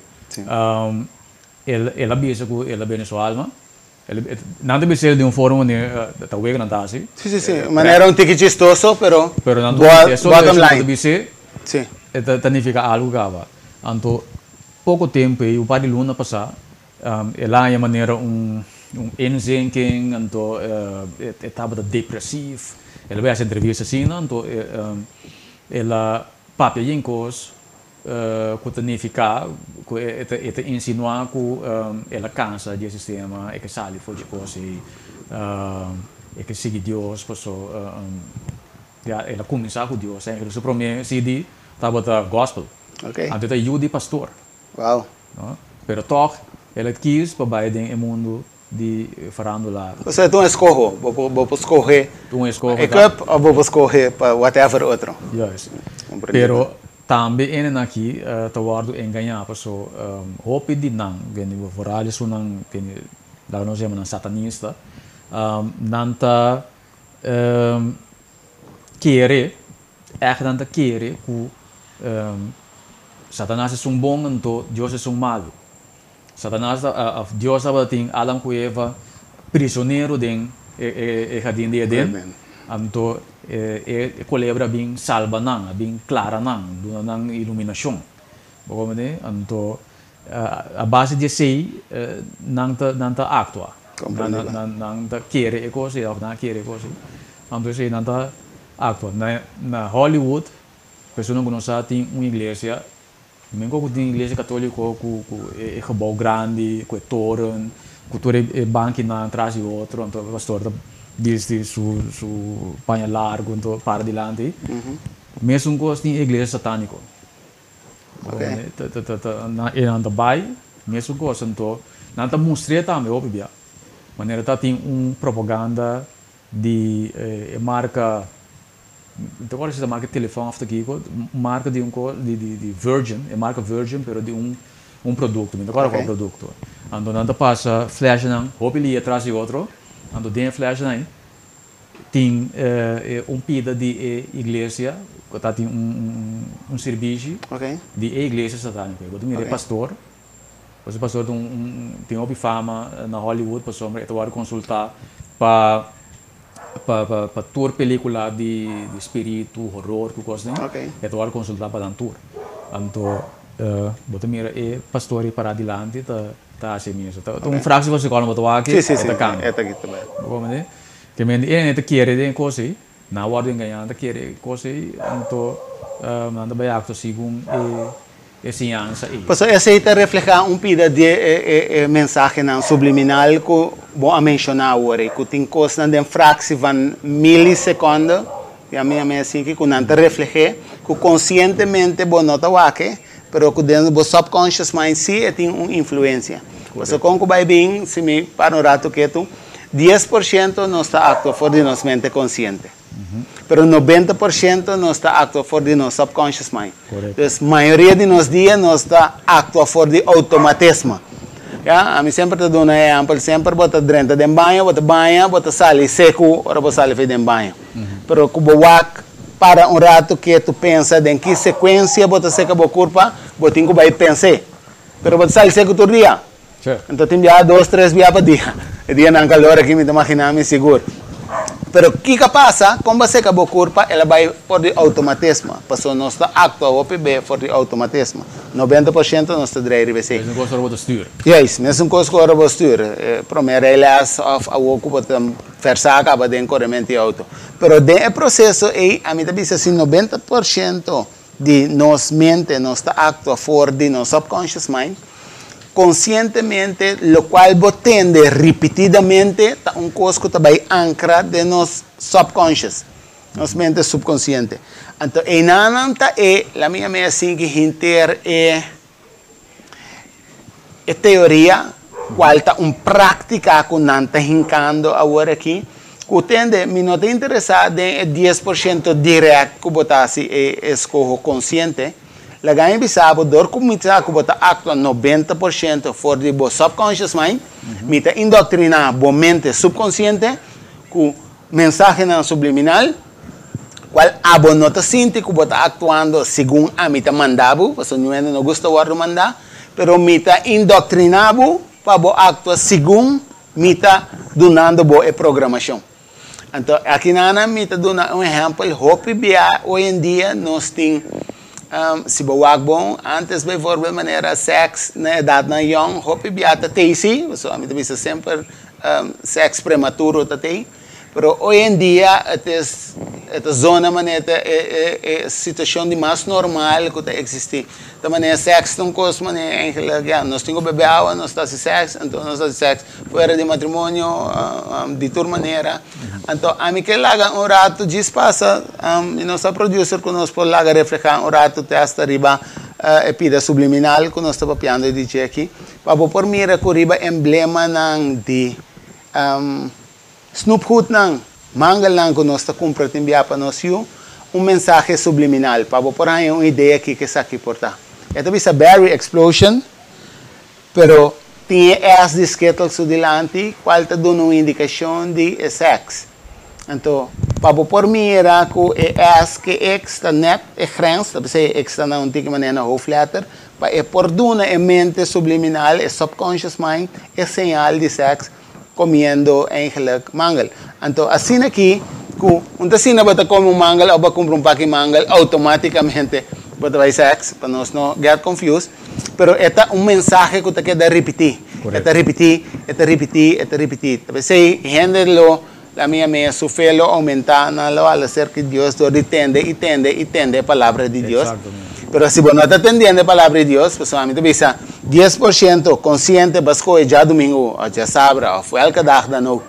el a bisa ku el a bende su alma. Nan ta bisa el di un forma manera ta wega nan ta hasi. Si, si, si. Manera un tiki chistoso, pero Pero nan ta bisa, solo esei nan ta bis'é, e ta nifiká algu kaba. Anto poko tempu ei, un par di luna pasá, el a haña manera un inzinking, anto e tabata depresief. El a bai hasi entrevista asina, anto el a papia yen kos Ku ta nifiká ku e ta insinuá ku el a kansa di e sistema, e ke sali for dje kos ei, e ke sigui Dios paso ya el a kuminsá ku Dios. Eigenlijk su promé CD tabata gospel. Anto e ta yu di pastor. Pero tòg el a kis pa bai den e mundu di farándula. Osea ta un eskoho, bo por skohe e cup of bo por skohe pa whatever otro. Juist. Pero tambe enen aki ta wordo engañá paso hopi di nan, vooral esunnan laga nos yama nan satanista, nan ta kere, ègt nan ta kere ku Satanas esun bon anto Dios esun malu. Satanas ta, of Dios tabatin Adam ku Eva prisonero den e jardin di Eden. Anto e kolebra a bin salba nan, a bin klara nan, duna nan iluminashon. Bo komprendé? Anto a base di esei nan ta nan ta aktua. Nan ta kere e kos ei òf nan a kere e kos ei. Anto esei nan ta aktua. Na Hollywood, personanan ku no sa tin un iglesia. Men ku tin iglesia katoliko ku ku e gebou grandi, ku e toren, ku tur e bankinan tras di otro, anto e pastor ta bisti su su paña largu anto para dilanti. Mesun kos tin e iglesia sataniko. E nan ta bai mesun kos anto nan ta mustr'é tambe hopi bia. Manera ta tin un propaganda di e marka. Mi ta kòrda si ta marka telefòn òf ta kiko, un marka di un kos di di di Virgin, e marka Virgin pero di un un produkto, mi ta kòrda kua produkto. Anto nan ta pasa flashnan hopi lia tras di otro, anto den e flashnan ei tin un pida di e iglesia ku ta tin un un sirbishi di e iglesia satániko ei. Bo ta mira e pastor, e pastor ta un un tin hopi fama na Hollywood pasobra e ta wòrdu konsultá pa Pa pa tur pelicula di di spiritu, horror ku kos den, e ta wòrdu konsultá pa nan tur. Anto bo ta mira e pastor ei pará dilanti ta ta hasi e misa. Ta un fractie van seconde bo ta wak e ta kambia. Bo comprende? Ke men di e ta kere den e kos ei, nan a wòrdu engañá, nan ta kere e kos ei, anto nan ta bai aktua segun e E siñansa ei. Pasobra esei ta reflehá un pida di e mensahenan subliminal ku bo a menshoná awor ei, ku tin kosnan den fraksie van milisekonde, ya mi a mei asinki, ku nan ta refleh'é, ku konsientemente bo no ta wak e, pero ku den bo subconscious mind sí e tin un influensia. Pasobra kon ku bai bin, si mi para un ratu ketu, 10% nos ta aktua for di nos mente konsiente. Pero 90% nos ta actua for di nos subconscious mind. Dus mayoria di nos dia nos ta actua for di automatismo. Ya, ami semper ta duna ehempel, semper bo ta drenta den baño, bo ta baña, bo ta sali seku ora bo sali for den baño. Pero ku bo wak para un rato ketu pensa den ki secuencia bo ta seka bo kurpa, bo tin ku bai pens'é. Pero bo ta sali seku tur dia. Anto tin biaha dos, tres biaha pa dia. E dianan kalor aki mi ta magina mi sigur. Pero kiko a pasa? Kon bo a seka bo kurpa el a bai for di outomatismo. Pasobra nos ta aktua hopi be for di outomatismo. 90% nos ta drei riba esei. Mesun kos ora bo ta stuur. Juist, mesun kos ku ora bo stuur. E prome rijles òf awor ku bo ta vèrsá kaba den korementu di outo. Pero den e proseso ei ami ta bisa si 90% di nos mente nos ta aktua for di nos subconscious mind. Konsientemente lokual bo tende ripitidamente ta un kos ku ta bai ankra den nos subconscious, nos mente subkonsiente. Anto einan ta e, laga mi yam'é asina ku henter e e teoria, kual ta un práktika ku nan ta hinkando awor aki, ku tende, mi no ta interesá den e 10% dirèkt ku bo ta hasi e eskoho konsiente. Laga mi bisa bo, dor ku mi sa ku bo ta aktua 90% for di bo subconscious mind, mi ta indoktriná bo mente subkonsiente ku mensahenan subliminal, kual abo no ta sinti ku bo ta aktuando segun ami ta manda bo, pasobra niun hende no gusta wòrdu mandá, pero mi ta indoktriná bo pa bo aktua segun mi ta dunando bo e programashon. Anto aki nan mi ta duna un ehèmpel, hopi bia hoy en dia nos tin, si bo wak bon, antes bijvoorbeeld manera sèks na edatnan yòn, hopi bia ta tei si, pasobra mi ta bisa semper sèks prematuro ta tei. Pero hoy en dia het is e ta zona manera ta e e e situacion di mas normal cu ta existi. Ta manera sex ta un cos manera eigenlijk ya nos tin cu bebe awa nos ta haci sex anto nos ta haci sex fuera di matrimonio di tur manera. Anto ami ke laga un rato djis pasa mi no sa producer cu nos por laga refleha un rato te hasta riba e pida subliminal cu nos ta papiando di dje aki pa bo por mira cu riba emblemanan di Snoepgoednan, mangelnan ku nos ta kumpra tin bia pa nos yu, un mensahe subliminal pa bo por haña un idea kiko esaki por ta. E ta bisa Berry Explosion, pero tin e S di Skittles su dilanti kual ta duna un indikashon di e sèks. Anto, pa bo por mira ku e S ku e X ta nèt e grens, ta p'esei e X ta na un tiki manera na hoofdletter, pa e por duna e mente subliminal, e subconscious mind, e señal di sèks. Comiendo eigenlijk mangel. Anto asina aki cu un ta asina bo ta come un mangel of bo a cumpra un paki mangel automaticamente bo ta bay sex, pa nos no get confused, pero e ta un mensahe cu ta keda ripiti, e ta ripiti, e ta ripiti, e ta ripiti. Ta pesey hende lo la mia mea su fe lo aumenta, nan lo hala cerca di Dios door di tende y tende y tende e palabra di Dios. Pero si bo no ta tendiendo e palabra di Dios, pasobra mi ta bisa 10% konsiente bo a skohe djadumingu òf djasabra òf elke dag dan ook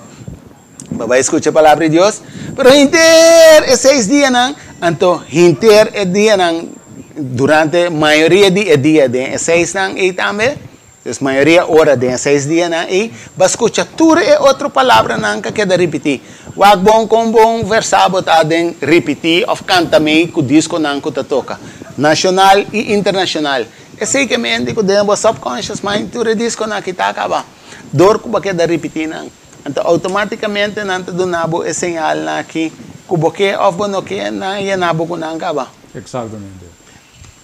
bo bai skucha e palabra di Dios, pero henter e seis dianan, anto henter e dianan durante mayoria di e dia den e seisnan ei tambe, Dus mayoria ora den e seis dianan ei, bo a skucha tur e otro palabranan ku a keda ripití. Wak bon kon bon versá bo ta den ripití òf kanta mei ku diskonan ku ta toka, nashonal i internashonal. Esei ke mende ku den bo subconscious mind tur e diskonan aki ta kaba dor ku bo a keda ripití nan. Anto outomátikamente nan ta duna bo e señalnan aki ku bo ke òf bo no ke, nan a yena bo ku nan kaba. Eksaktamente.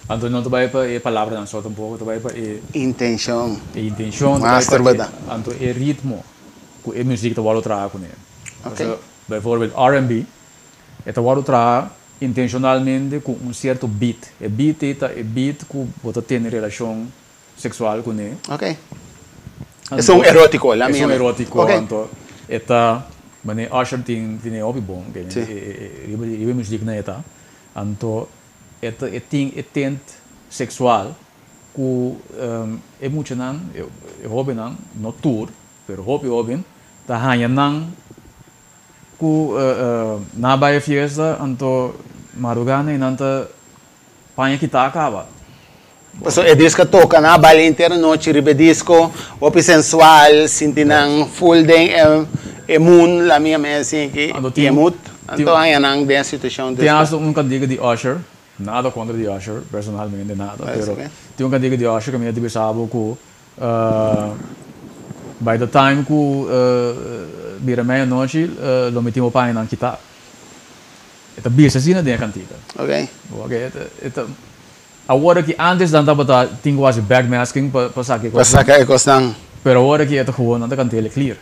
Anto no ta bai pa e palabranan so tampoco, ta bai pa e. Intencion. E intencion, ta bai pa e, anto e ritmo cu e muziek ta wordo traha cune. Ok. Bijvoorbeeld R&B, e ta wordo traha intencionalmente cu un cierto beat. E beat ei ta e beat cu bo ta tene relacion sexual cune. Ok. Esun erotico, la mia. Esun erotico, anto e ta, manera Usher tin, tin e hopi bon, riba e muziek nan e ta. Anto E ta e tin e tent sexual cu e muchanan, e hobennan, no tur, pero hopi hoben, ta haña nan cu nan a bay e fiesta anto madruga nan y nan ta paña kita a caba. Pasobra e disco a toca, nan a baila henter anochi riba e disco, hopi sensual, sinti nan full den e moon, la mi a mester sinti ki e mood. Anto haña nan den situacion Tin hasta un cantica di Usher, nada contra di Usher, personalmente nada, pero tin un cantica di Usher caminda ta bisa bo cu by the time cu bira meia nochi lo mi tin bo pañanan kita. E ta bisa asina den e cantica. Ok, e ta awor aki antes nan tabata tin cu haci backmasking pa saca e cosnan. Pa saca e cosnan. Pero awor aki e ta gewoon nan ta cant'el clear.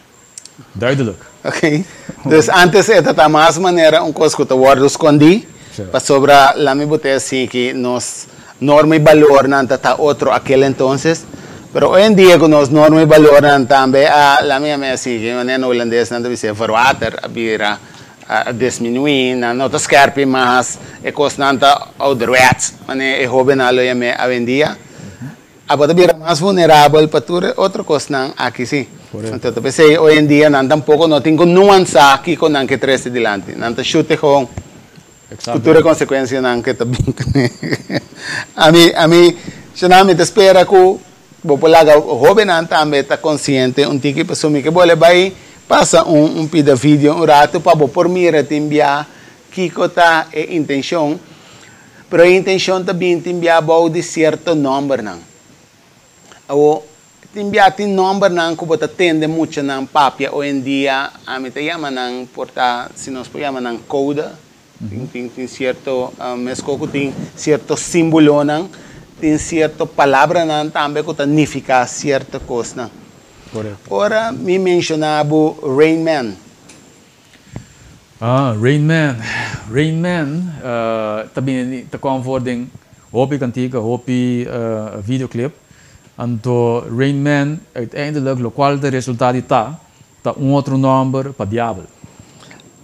Duidelijk. Ok. Dus antes e ta ta mas manera un kos ku ta wòrdu skondí, pasobra lami bo ta hasi ki nos norma i balornan ta ta otro akel entonces, pero hoy en dia ku nos norma i balornan tambe a lami yama hasi ki manera na hulandes nan ta bisa verwater a bira a disminuí, nan no ta skèrpi mas, e kosnan ta ouderwets, manera e hóbennan lo yam'é awendia. Abo ta bira mas vulnerabel pa tur e otro kosnan aki si. Anto ta p'esei hoy en dia nan tampoko no tin ku nuansa kiko nan ke trese dilanti. Nan ta shute gewoon. Ku tur e konsekuensianan ku e ta bin kuné. Ami, ami, shona mi ta spera ku bo por laga hóbennan tambe ta konsiente un tiki pasobra mi ke bole bai pasa un un pida video un ratu pa bo por mira tin bia kiko ta e intenshon. Pero e intenshon ta bin tin bia bou di sierto nòmbernan. Awor, Tin bia tin nombernan ku bo ta tende muchanan papia oyendia, ami ta yama nan por ta, si nos por yama nan kode, tin tin tin sierto meskos ku tin sierto simbolonan, tin sierto palabranan tambe ku ta nifiká sierto kosnan. Ora mi menshoná bo Rain Man. Ah, Rain Man, Rain Man ta bini ta kom for den hopi kantika, hopi videoclip. Anto Rain Man uiteindelijk locual ta resulta di ta, ta un otro nomber pa diabel.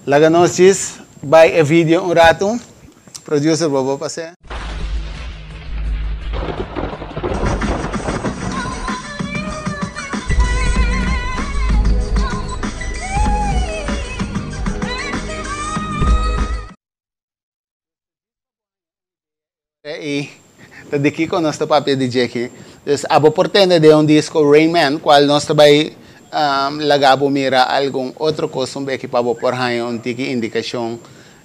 Laga nos djis bai e video un ratu. Producer bo bo pas'é. I ta di kiko nos ta papia di dje aki? Dus abo por tende den un disko Rain Man, kual nos ta bai laga bo mira algun otro kos un beki pa bo por haña un tiki indikashon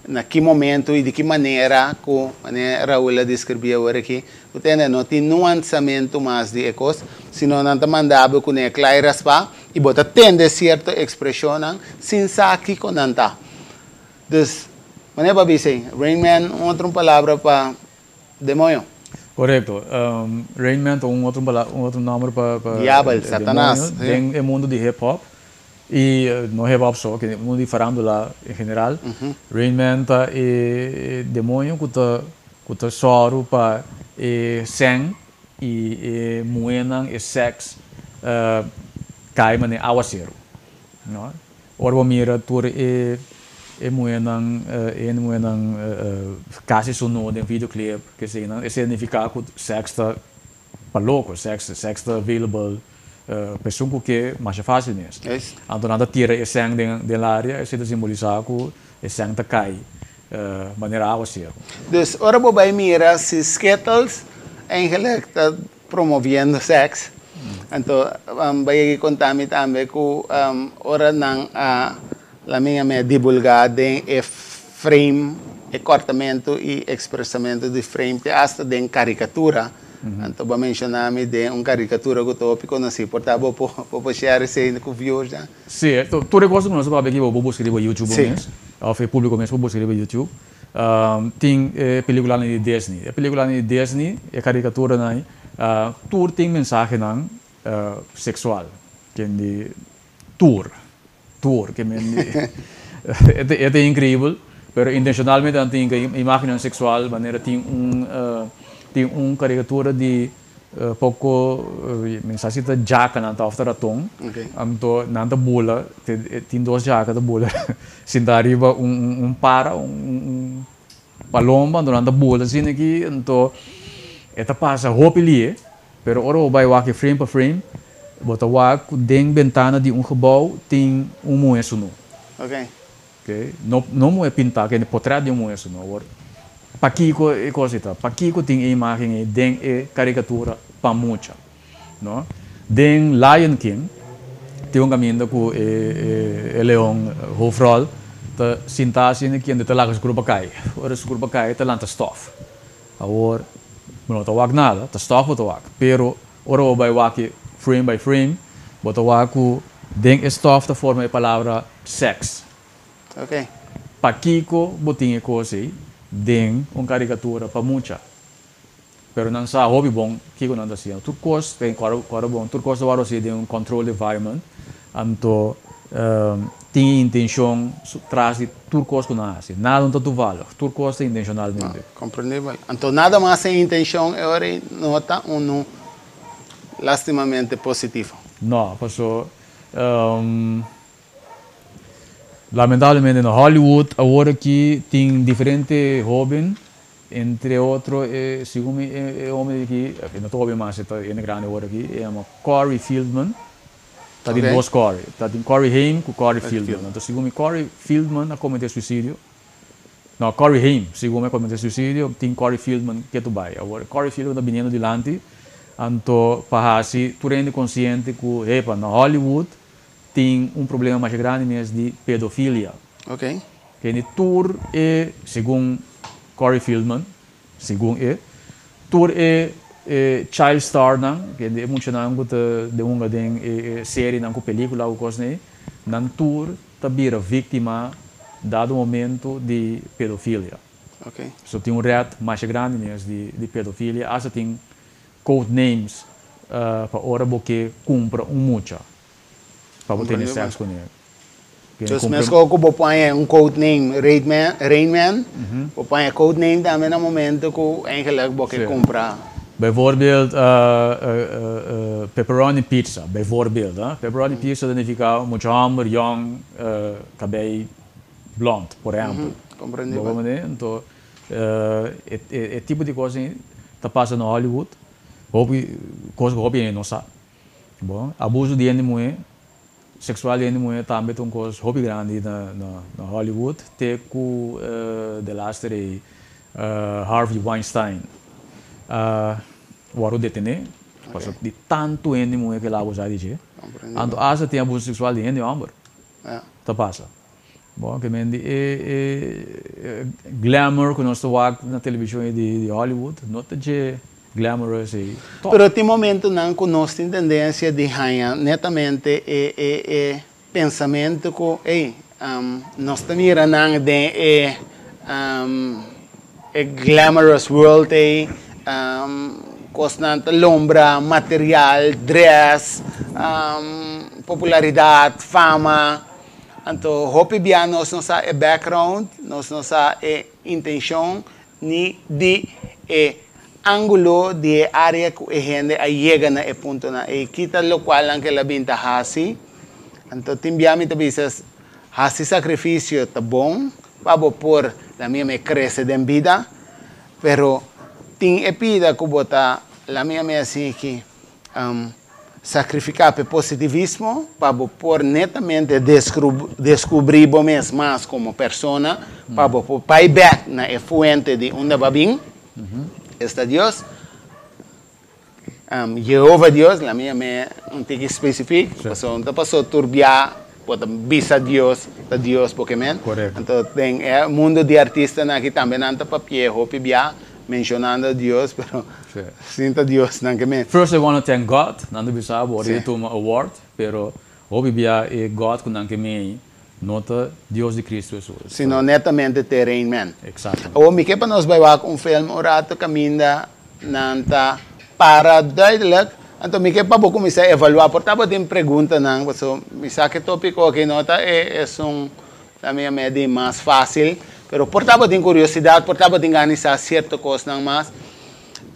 na ki momento i di ki manera ku, manera Raul a deskribí awor aki, bo tende no tin nuansamentu mas di e kos, sino nan ta manda bo kuné kla i raspá i bo ta tende sierto ekspreshonnan sin sa kiko nan ta. Dus, manera pa bisa ei, Rain Man un otro palabra pa demoño. Korekto. Rain Man ta un otro un otro nòmber pa pa Diabel, Satanas, demoño den e mundu di hip hop. I no hip hop so, e mundu di farándula en general. Rain Man ta e demoño ku ta ku ta sòru pa e sèn i e muhénan, e sèks kai manera awaseru. No? Ora bo mira tur e e muhernan e hende muhernan casi sunú den videoclip keseinan e significa cu sex ta pa loco, sex sex ta available pa esun cu ke masha facil mes. Anto nan ta tira e sèn den den laria esei ta simbolisa cu e sèn ta cay manera awaceru. Dus ora bo bay mira si Skittles eigenlijk ta promoviendo sex. Anto bo yega konta mi tambe ku ora nan a laminga mi a divulgá den e frame, e kòrtamentu i ekspresamentu di frame te asta den karikatura. Anto bo a menshoná mi den un karikatura ku ta hopi konosí. Por ta bo por share esei ku viewers nan? Sí, tur e kos ku nos a papia aki bo por buska riba YouTube mes, òf e públiko mes por buska riba YouTube. Tin e peliculanan di Disney. E peliculanan di Disney, e caricaturanan, tur tin mensahenan sexual. Ken di tur, tur ke men di e ta increibel, pero intencionalmente nan tin imagennan sexual manera tin un tin un caricatura di Poko mi sa si ta djakanan ta of ta raton, anto nan ta bula, tin dos djaka ta bula sinta riba un para, un palomba, anto nan ta bula asina aki, anto e ta pasa hopi lie, pero ora bo bai wak e frame pa frame, bo ta wak ku den bentana di un gebou tin un muhe sunu. No no muhe pintá, kende potret di un muhe sunu. Awor, pakiko e kos ei ta? Pakiko tin e imágen ei den e karikatura pa mucha? No. Den Lion King tin un kaminda ku e e leon hoofdrol ta sintá asina kende ta laga su kurpa kai. Ora su kurpa kai ta lanta stòf. Awor, bo no ta wak nada, ta stòf bo ta wak. Pero ora bo bai wak e frame by frame, bo ta wak ku den e stòf ta forma e palabra sèks. Ok. Pakiko bo tin e kos ei den un karikatura pa mucha? Pero nan sa hopi bon kiko nan ta hasiendo. Tur kos ta kòrda bon, tur kos ta wòrdu hasi den un controlled environment. Anto tin e intenshon tras di tur kos ku nan hasi. Nada no ta toevallig, tur kos ta intenshonalmente. Komprendibel. Anto nada mas e intenshon e ora ei no ta unu lastimamente positivo. No, paso lamentablemente na Hollywood awor aki tin diferente hoben, entre otro e segun mi e homber aki, no ta hoben mas e ta hende grandi awor aki, e yama Corey Feldman. Ta tin dos Corey, ta tin Corey Haim ku Corey Feldman. Anto segun mi Corey Feldman a komete suisidio. No, Corey Haim, segun mi a komete suisidio, tin Corey Feldman ketu bai. Awor, Corey Feldman ta biniendo dilanti, anto pa hasi tur hende konsiente ku, hepa, na Hollywood tin un problema masha grandi mes di pedofilia. Kende tur e, segun Corey Feldman, segun e, tur e e child starnan, kende e muchanan ku ta den hunga den e serienan ku pelikula ku kosnan ei, nan tur ta bira víktima dado momento di pedofilia. So tin un red masha grandi mes di di pedofilia, asta tin code names pa ora bo ke kumpra un mucha pa bo tene sèks kuné. Dus meskos ku bo pon un code name Rain Man, bo pon e code name tambe na momento ku eigenlijk bo ke kumpra. Bijvoorbeeld pepperoni pizza, bijvoorbeeld hè. Pepperoni pizza ta nifiká mucha hòmber yòn kabei blònd, por ehèmpel. Komprendí. Bo komprendé? Anto e tipo di kos ei ta pasa na Hollywood, hopi kos ku hopi hende no sa. Bon, abuso di hende muhé Seksual di hende muhé tambe ta un kos hopi grandi na na Hollywood te ku delaster ei Harvey Weinstein a wòrdu detené pasobra di tantu hende muhé ku el a abusá di dje. Anto asta tin abuso seksual di hende hòmber ta pasa. Bon ke men di e e glamour ku nos ta wak na televishon ei di Hollywood no ta dje glamorous ei tòg. Pero tin momentunan ku nos tin tendensia di haña netamente e e e pensamentu ku ey nos ta mira nan den e e glamorous world ei kosnan ta lombra, material, dress, popularidat, fama. Anto hopi bia nos no sa e background, nos no sa e intencion ni di e angulo di e area cu e hende a yega na e puntonan ey. Kita locualnan cu el a bin ta haci. Anto tin bia mi ta bisa haci sacrificio ta bon pa bo por lamia me crece den bida, pero tin e pida cu bo ta lamia me asiki. Sakrifiká p'e positivismo pa bo por netamente deskubrí bo mes mas komo persona, pa bo por bai bèk na e fuente di unda bo a bin, esta Dios. Jehova Dios, laat mi yam'é un tiki spesifik, pasobra no ta pasobra tur bia bo ta bisa Dios, ta Dios bo ke men. Anto den e mundo di artistanan aki tambe nan ta papia hopi bia Mencionando Dios, pero sin ta Dios nan ke men. First I wanna thank God, nan ta bisa bo ora e tuma award, pero hopi bia e God ku nan ke mei no ta Dios di Cristo Jesus. Sino netamente te Rain Man. Exactamente. Awor mi ke pa nos bai wak un film un rato kaminda nan ta para duidelijk, anto mi ke pa bo kuminsá evaluá, por ta bo tin preguntanan, pasobra mi sa ke topiko aki no ta e esun Ta mi a medi mas fácil, pero por tabatin curiosidad, por tabatin gana di sa cierto cosnan mas.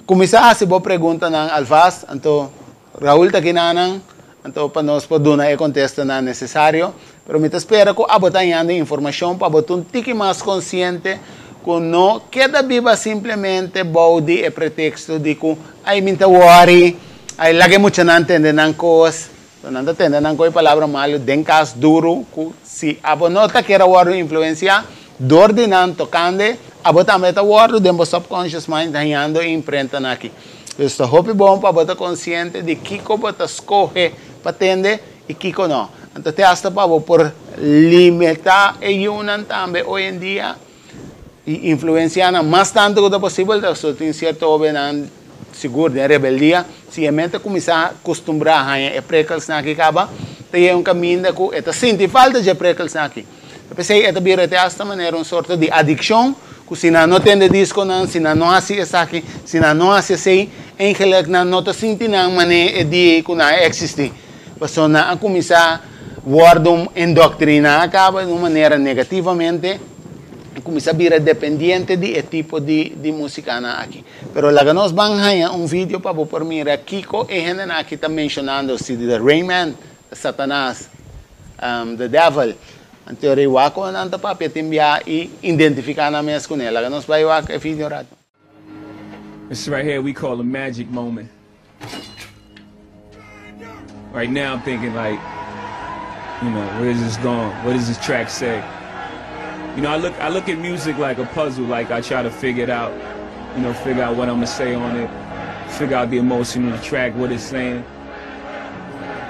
Cuminsa haci bo preguntanan alvast, anto Raul ta kinanan, anto pa nos por duna e contestanan necesario. Pero mi ta spera cu abo ta hañando informacion pa abo ta un tiki mas consciente cu no keda biba simplemente bou di e pretexto di cu ay mi ta worry, ay laga e muchanan tende nan cos. So nan ta tende nan ku e palabra malu den kas duru ku si abo no ta kier a wòrdu influensiá dor di nan tokande abo tambe ta wòrdu den bo subconscious mind hañando e imprentanan aki. Dus ta hopi bon pa bo ta konsiente di kiko bo ta skohe pa tende i kiko no. Anto te asta pa bo por limitá e yunan tambe hoy en dia i influensiá nan mas tantu ku ta posibel ta so tin sierto hóbennan sigur den rebeldia si e men ta kuminsá kustumbrá haña e prikelsnan aki kaba ta yega un kaminda ku e ta sinti falta dje prikelsnan aki ta p'esei e ta bira te asta manera un sorto di adikshon ku si nan no tende diskonan si nan no hasi esaki si nan no hasi esei eigenlik nan no ta sinti nan manera e dia ku nan a eksistí pasobra nan a kuminsá wòrdu indoktriná kaba di un manera negativamente. i kuminsá bira dependiente di e tipo di di musikanan aki. Pero laga nos ban haña un video pa bo por mira kiko e hendenan aki ta menshonando, si di The Rain Man, Satanas, The Devil. Anto rei wak kon nan ta papia tin bia i identifiká nan mes kuné. Laga nos bai wak e video un ratu. This right here we call a magic moment. Right now I'm thinking like, you know, where is this going? What does this track say? You know, I look I look at music like a puzzle, like I try to figure it out, you know, figure out what I'm gonna say on it, figure out the emotion of the track, what it's saying.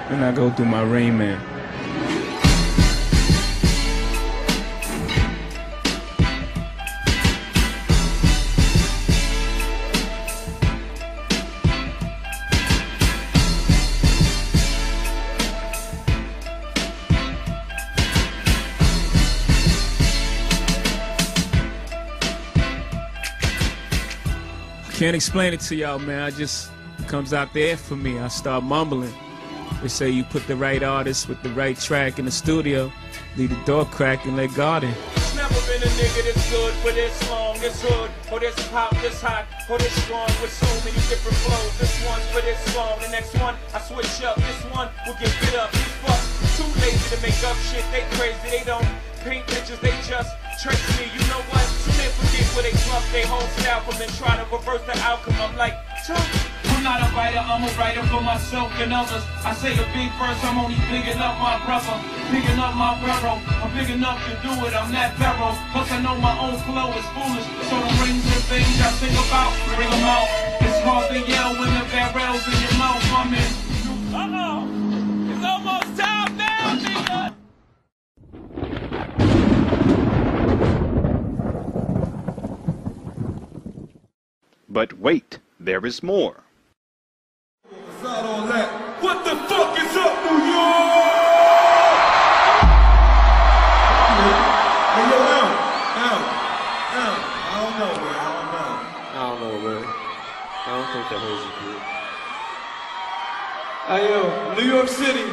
Then I go through my Rain Man. Can't explain it to y'all, man. I just it comes out there for me. I start mumbling. They say you put the right artist with the right track in the studio, leave the door crack and let God in. Never been a nigga this good for this long, this hood, or this pop, this hot, or this strong, with so many different flows. This one's for this song, the next one I switch up. This one will get bit up. These fucks too lazy to make up shit. They crazy, they don't paint pictures, they just trace me. You know what? Two men forget where they pluck their whole style from and try to reverse the outcome. I'm like, tough. I'm not a writer, I'm a writer for myself and others. I say a big verse, I'm only bigging up my brother, bigging up my borough. I'm big enough to do it, I'm that thorough. Plus I know my own flow is foolish, so the rings and things I think about, bring 'em out. It's hard to yell when the barrel's in your mouth. I'm in. Uh-oh, it's almost time now, nigga. But wait, there is more. What the fuck is up, New York? Hey, yo, L, L, L. I don't know, man. I don't know. I don't know, man. I don't think that was good. Hey, yo, New York City.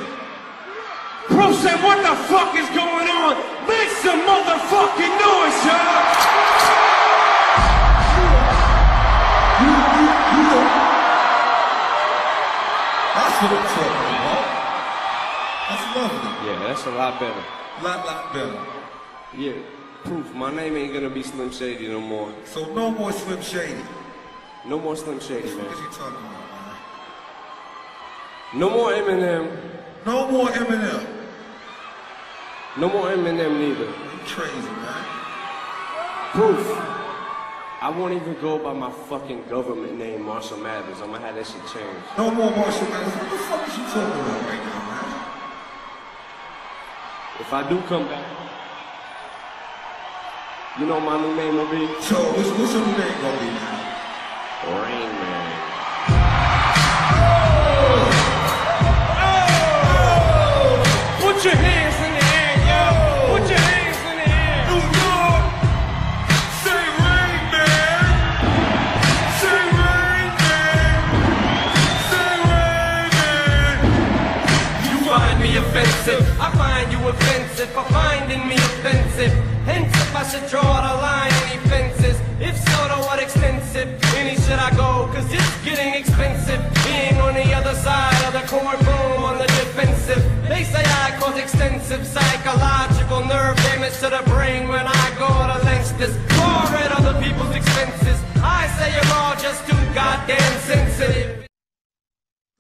Proof said, what the fuck is going on? Make some motherfucking noise, y'all! You know. That's what I'm talking about. That's lovely. Yeah, that's a lot better. Lot, lot better. Yeah, Proof, my name ain't gonna be Slim Shady no more. So no more Slim Shady. No more Slim Shady, man. What you talking about, man? No more Eminem. No more Eminem. No more Eminem neither. You crazy, man. Proof. I won't even go by my fucking government name, Marshall Mathers. I'm gonna have that shit changed. No more Marshall Mathers. What the fuck is you talking about right now, man? If I do come back, you know my new name will be? So, what's your new name gonna be now? Rain Man. Oh! Put your hands in the air, yo! Put your hands in the air! New York! Say Rain Man! Say Rain Man! Say Rain Man! You find me offensive, I find you offensive for finding me offensive. Hence, if I should draw the line, any fences? If so, to what extensive? Any should I go? Cause it's getting expensive. Being on the other side of the courtroom on the defensive. They say I cause extensive psychological nerve damage to the brain when I go to lengths this far at other people's expenses. I say you're all just too goddamn sensitive.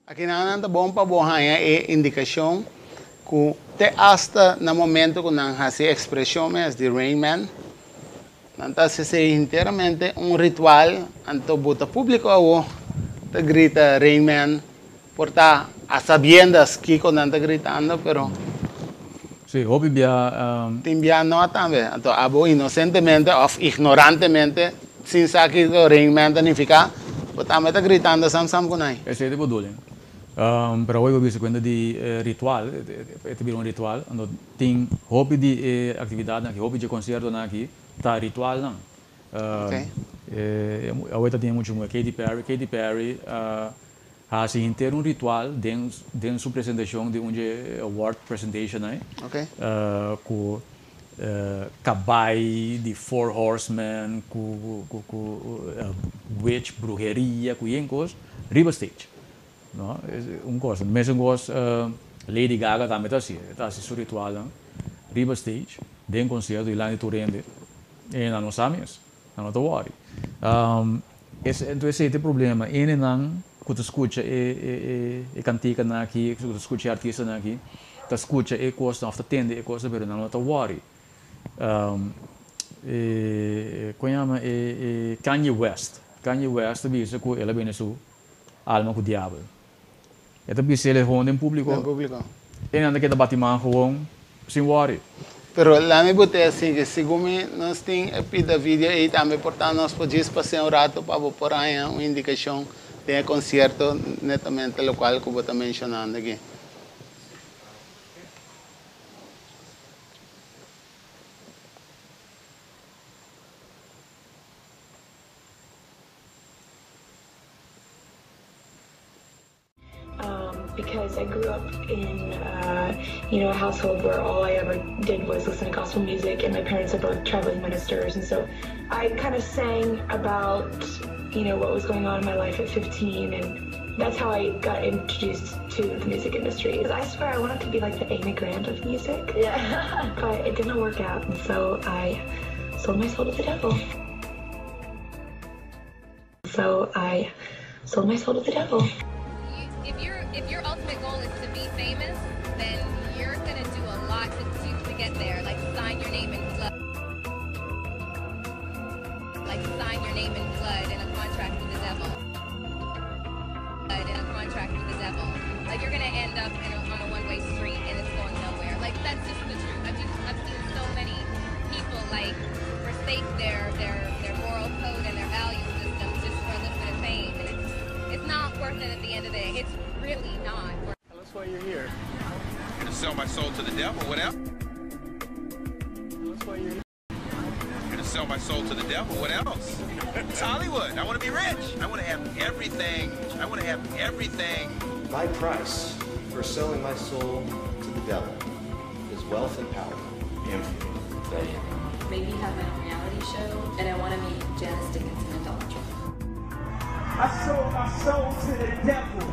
Aki nan ta bon pa bo haña e indikashon ku te asta na momento ku nan hasi ekspreshon mes di Rain Man, nan ta hasi esei enteramente un ritual, anto buta públiko awo ta grita Rain Man, por ta a sabiendas kiko nan ta gritando, pero Sí, hopi bia. Tin bia no tambe. Anto abo inosentemente òf ignorantemente, sin sa kiko Rain Man ta nifiká, bo tambe ta gritando sam sam ku nan. Esei ta bedoeling. Pero awor bo bisa kuenta di ritual, e ta bira un ritual, anto tin hopi di e aktividatnan aki, hopi dje konsiertonan aki ta ritualnan. Awor ta tin muchu muhé, Katy Perry, Katy Perry hasi henter un ritual den den su presentashon di un dje award presentationnan ku kabai di Four Horsemen ku ku ku witch, bruheria, ku yen kos riba stage. No, un kos. Mesun kos Lady Gaga tambe ta hasi. E ta hasi su ritualnan riba stage den konsierto dilanti tur hende i nan no sa mes, nan no ta wòri. Enton esei ta e problema. Hendenan ku ta skucha e e kantikanan aki, ku ta skucha e artistanan aki, ta skucha e kosnan òf ta tende e kosnan pero nan no ta wòri. E kon yama e e Kanye West. Kanye West ta bisa ku el a bende su alma ku diabel. E ta bisa el gewoon den publico. Den publico. E nan ta keda bati man gewoon sin worry. Pero lami bo te asin ke segun mi nos tin e pida video ei tambe por ta nos por djis pasea un rato pa bo por haña un indikashon den e konsierto netamente lokual ku bo ta menshonando aki. Because I grew up in you know a household where all I ever did was listen to gospel music and my parents are both traveling ministers and so I kind of sang about you know what was going on in my life at 15 and that's how I got introduced to the music industry. I swear I wanted to be like the Amy Grant of music. Yeah. but it didn't work out and so I sold my soul to the devil. So I sold my soul to the devil. You, if your if your ultimate goal is to be famous, then you're gonna do a lot to, to, to get there. Like sign your name in blood. Like sign your name in blood in a contract with the devil. In a contract with the devil. Like you're gonna end up in a, on a one-way street and it's going nowhere. Like that's just the truth. I've just I've seen so many people like forsake their their their moral code and their value system just for a little bit of fame, and it's it's not worth it at the end of the day. It's really not. Worth Tell us why you're here. I'm gonna sell my soul to the devil. What else? Tell us why you're here. I'm gonna sell my soul to the devil. What else? It's Hollywood. I want to be rich. I want to have everything. I want to have everything. My price for selling my soul to the devil is wealth and power. And fame. Maybe have my own reality show, and I want to meet Janice Dickinson and Donald Trump. I sold my soul to the devil.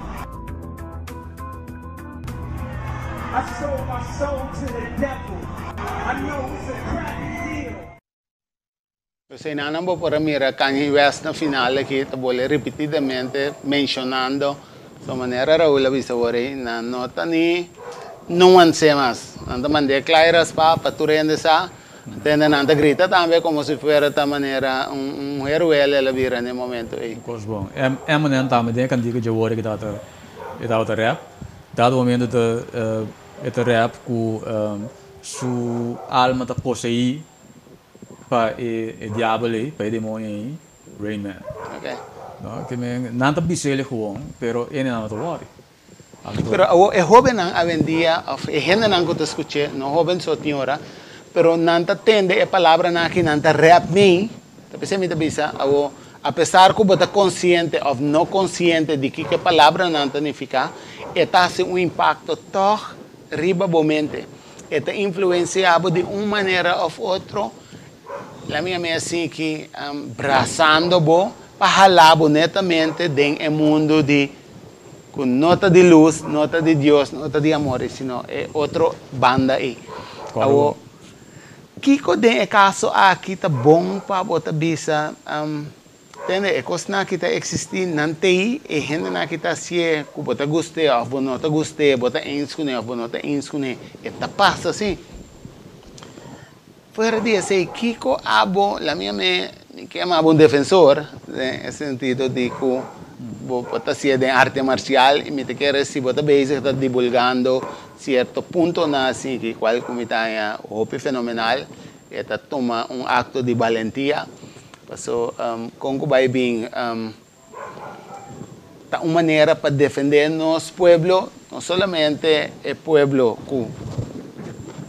I sold my soul to the devil. I know it's a crappy deal. Pues einan bo por a mira Kanye West na final aki ta bole ripitidamente mencionando so manera Raul a bisa awor ei nan no ta ni nuance mas. Nan ta mand'é clairas pa pa tur hende sa. Tende nan ta grita tambe como si fuera ta manera un un heruel el a bira na e momento ei. Un cos bon. Eminem tambe den e cantica dje awor ei ki tabata e tabata rap. Dado momento ta e ta rap cu su alma ta poseí Pa e e diabel ei, pa e demonio ei, Rain Man. Ok. No, ke men, nan ta bis'el gewoon, pero e nan no ta wòri. Anto. Pero awor e hóbennan awendia, òf e hendenan ku ta skuch'é, no hóben so tin ora, pero nan ta tende e palabranan aki, nan ta rèp mi, ta p'esei mi ta bisa awor, apesar ku bo ta konsiente òf no konsiente di kiko e palabranan ta nifiká, e ta hasi un impakto tòg riba bo mente. E ta influencia bo di un manera of otro, la mi a sinki brasando bo pa hala bo netamente den e mundo di cu no ta di luz, no ta di Dios, no ta di amor, sino e otro banda ey. Awo, kico den e caso aki ta bon pa bo ta bisa? Tende, e kosnan aki ta eksistí, nan t'ei, e hendenan aki ta hasié ku bo ta gust'é òf bo no ta gust'é, bo ta eens kuné òf bo no ta eens kuné, e ta pasa así. Fuera di esei, kiko abo, la mi am'é, mi ke yama abo un defensor, den e sentido di ku bo por ta hasié den arte marsial i mi ta kere si bo ta bezig ta dibulgando sierto puntonan así ki kual ku mi ta haña hopi fenomenal, E ta tuma un acto di balentia, paso con cu bay bin ta un manera pa defende nos pueblo, no solamente e pueblo cu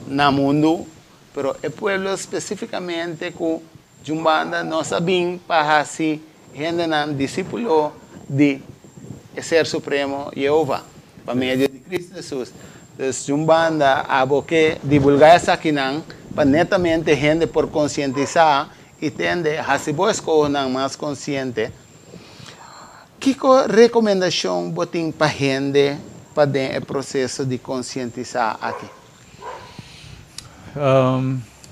na mundo, pero e pueblo specificamente cu djun banda nos a bin pa haci hendenan discipulo di e Ser Supremo Jehova, pa medio di Cristo Jesus. Dus di un banda abo ke divulgá esakinan pa netamente hende por konsientisá i tende hasi bo eskohonan mas konsiente. Kiko rekomendashon bo tin pa hende pa den e proseso di konsientisá aki?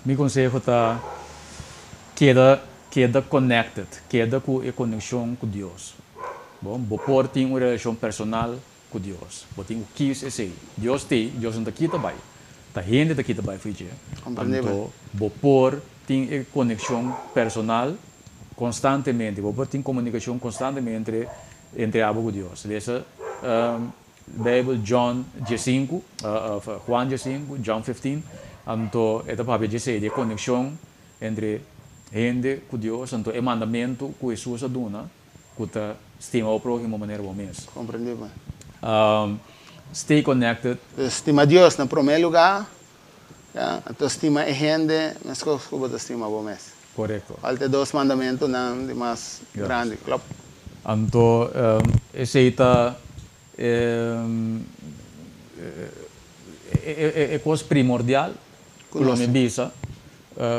Mi konseho ta keda keda connected, keda ku e konekshon ku Dios. Bon, bo por tin un relashon personal ku Dios. Bo tin ku kis esei. Dios t'ei, Dios no ta kita bai. Ta hende ta kita bai for dje. Komprendibel. Anto bo por. tin e konekshon personal konstantemente, bo por tin komunikashon konstantemente entre abo ku Dios. Lesa Beibel John diesinku, òf Juan diesinku, John 15, anto e ta papia djesei di e konekshon entre hende ku Dios, anto e mandamentu ku Hesus a duna ku ta stima bo próhimo manera bo mes. Komprendí bo. Stay connected. Stima Dios na promé lugá, ya, anto stima e hende meskos ku bo ta stima bo mes. Korekto. Kual ta e dos mandamentunan di mas grandi? Klòp. Anto esei ta e kos primordial ku lo mi bisa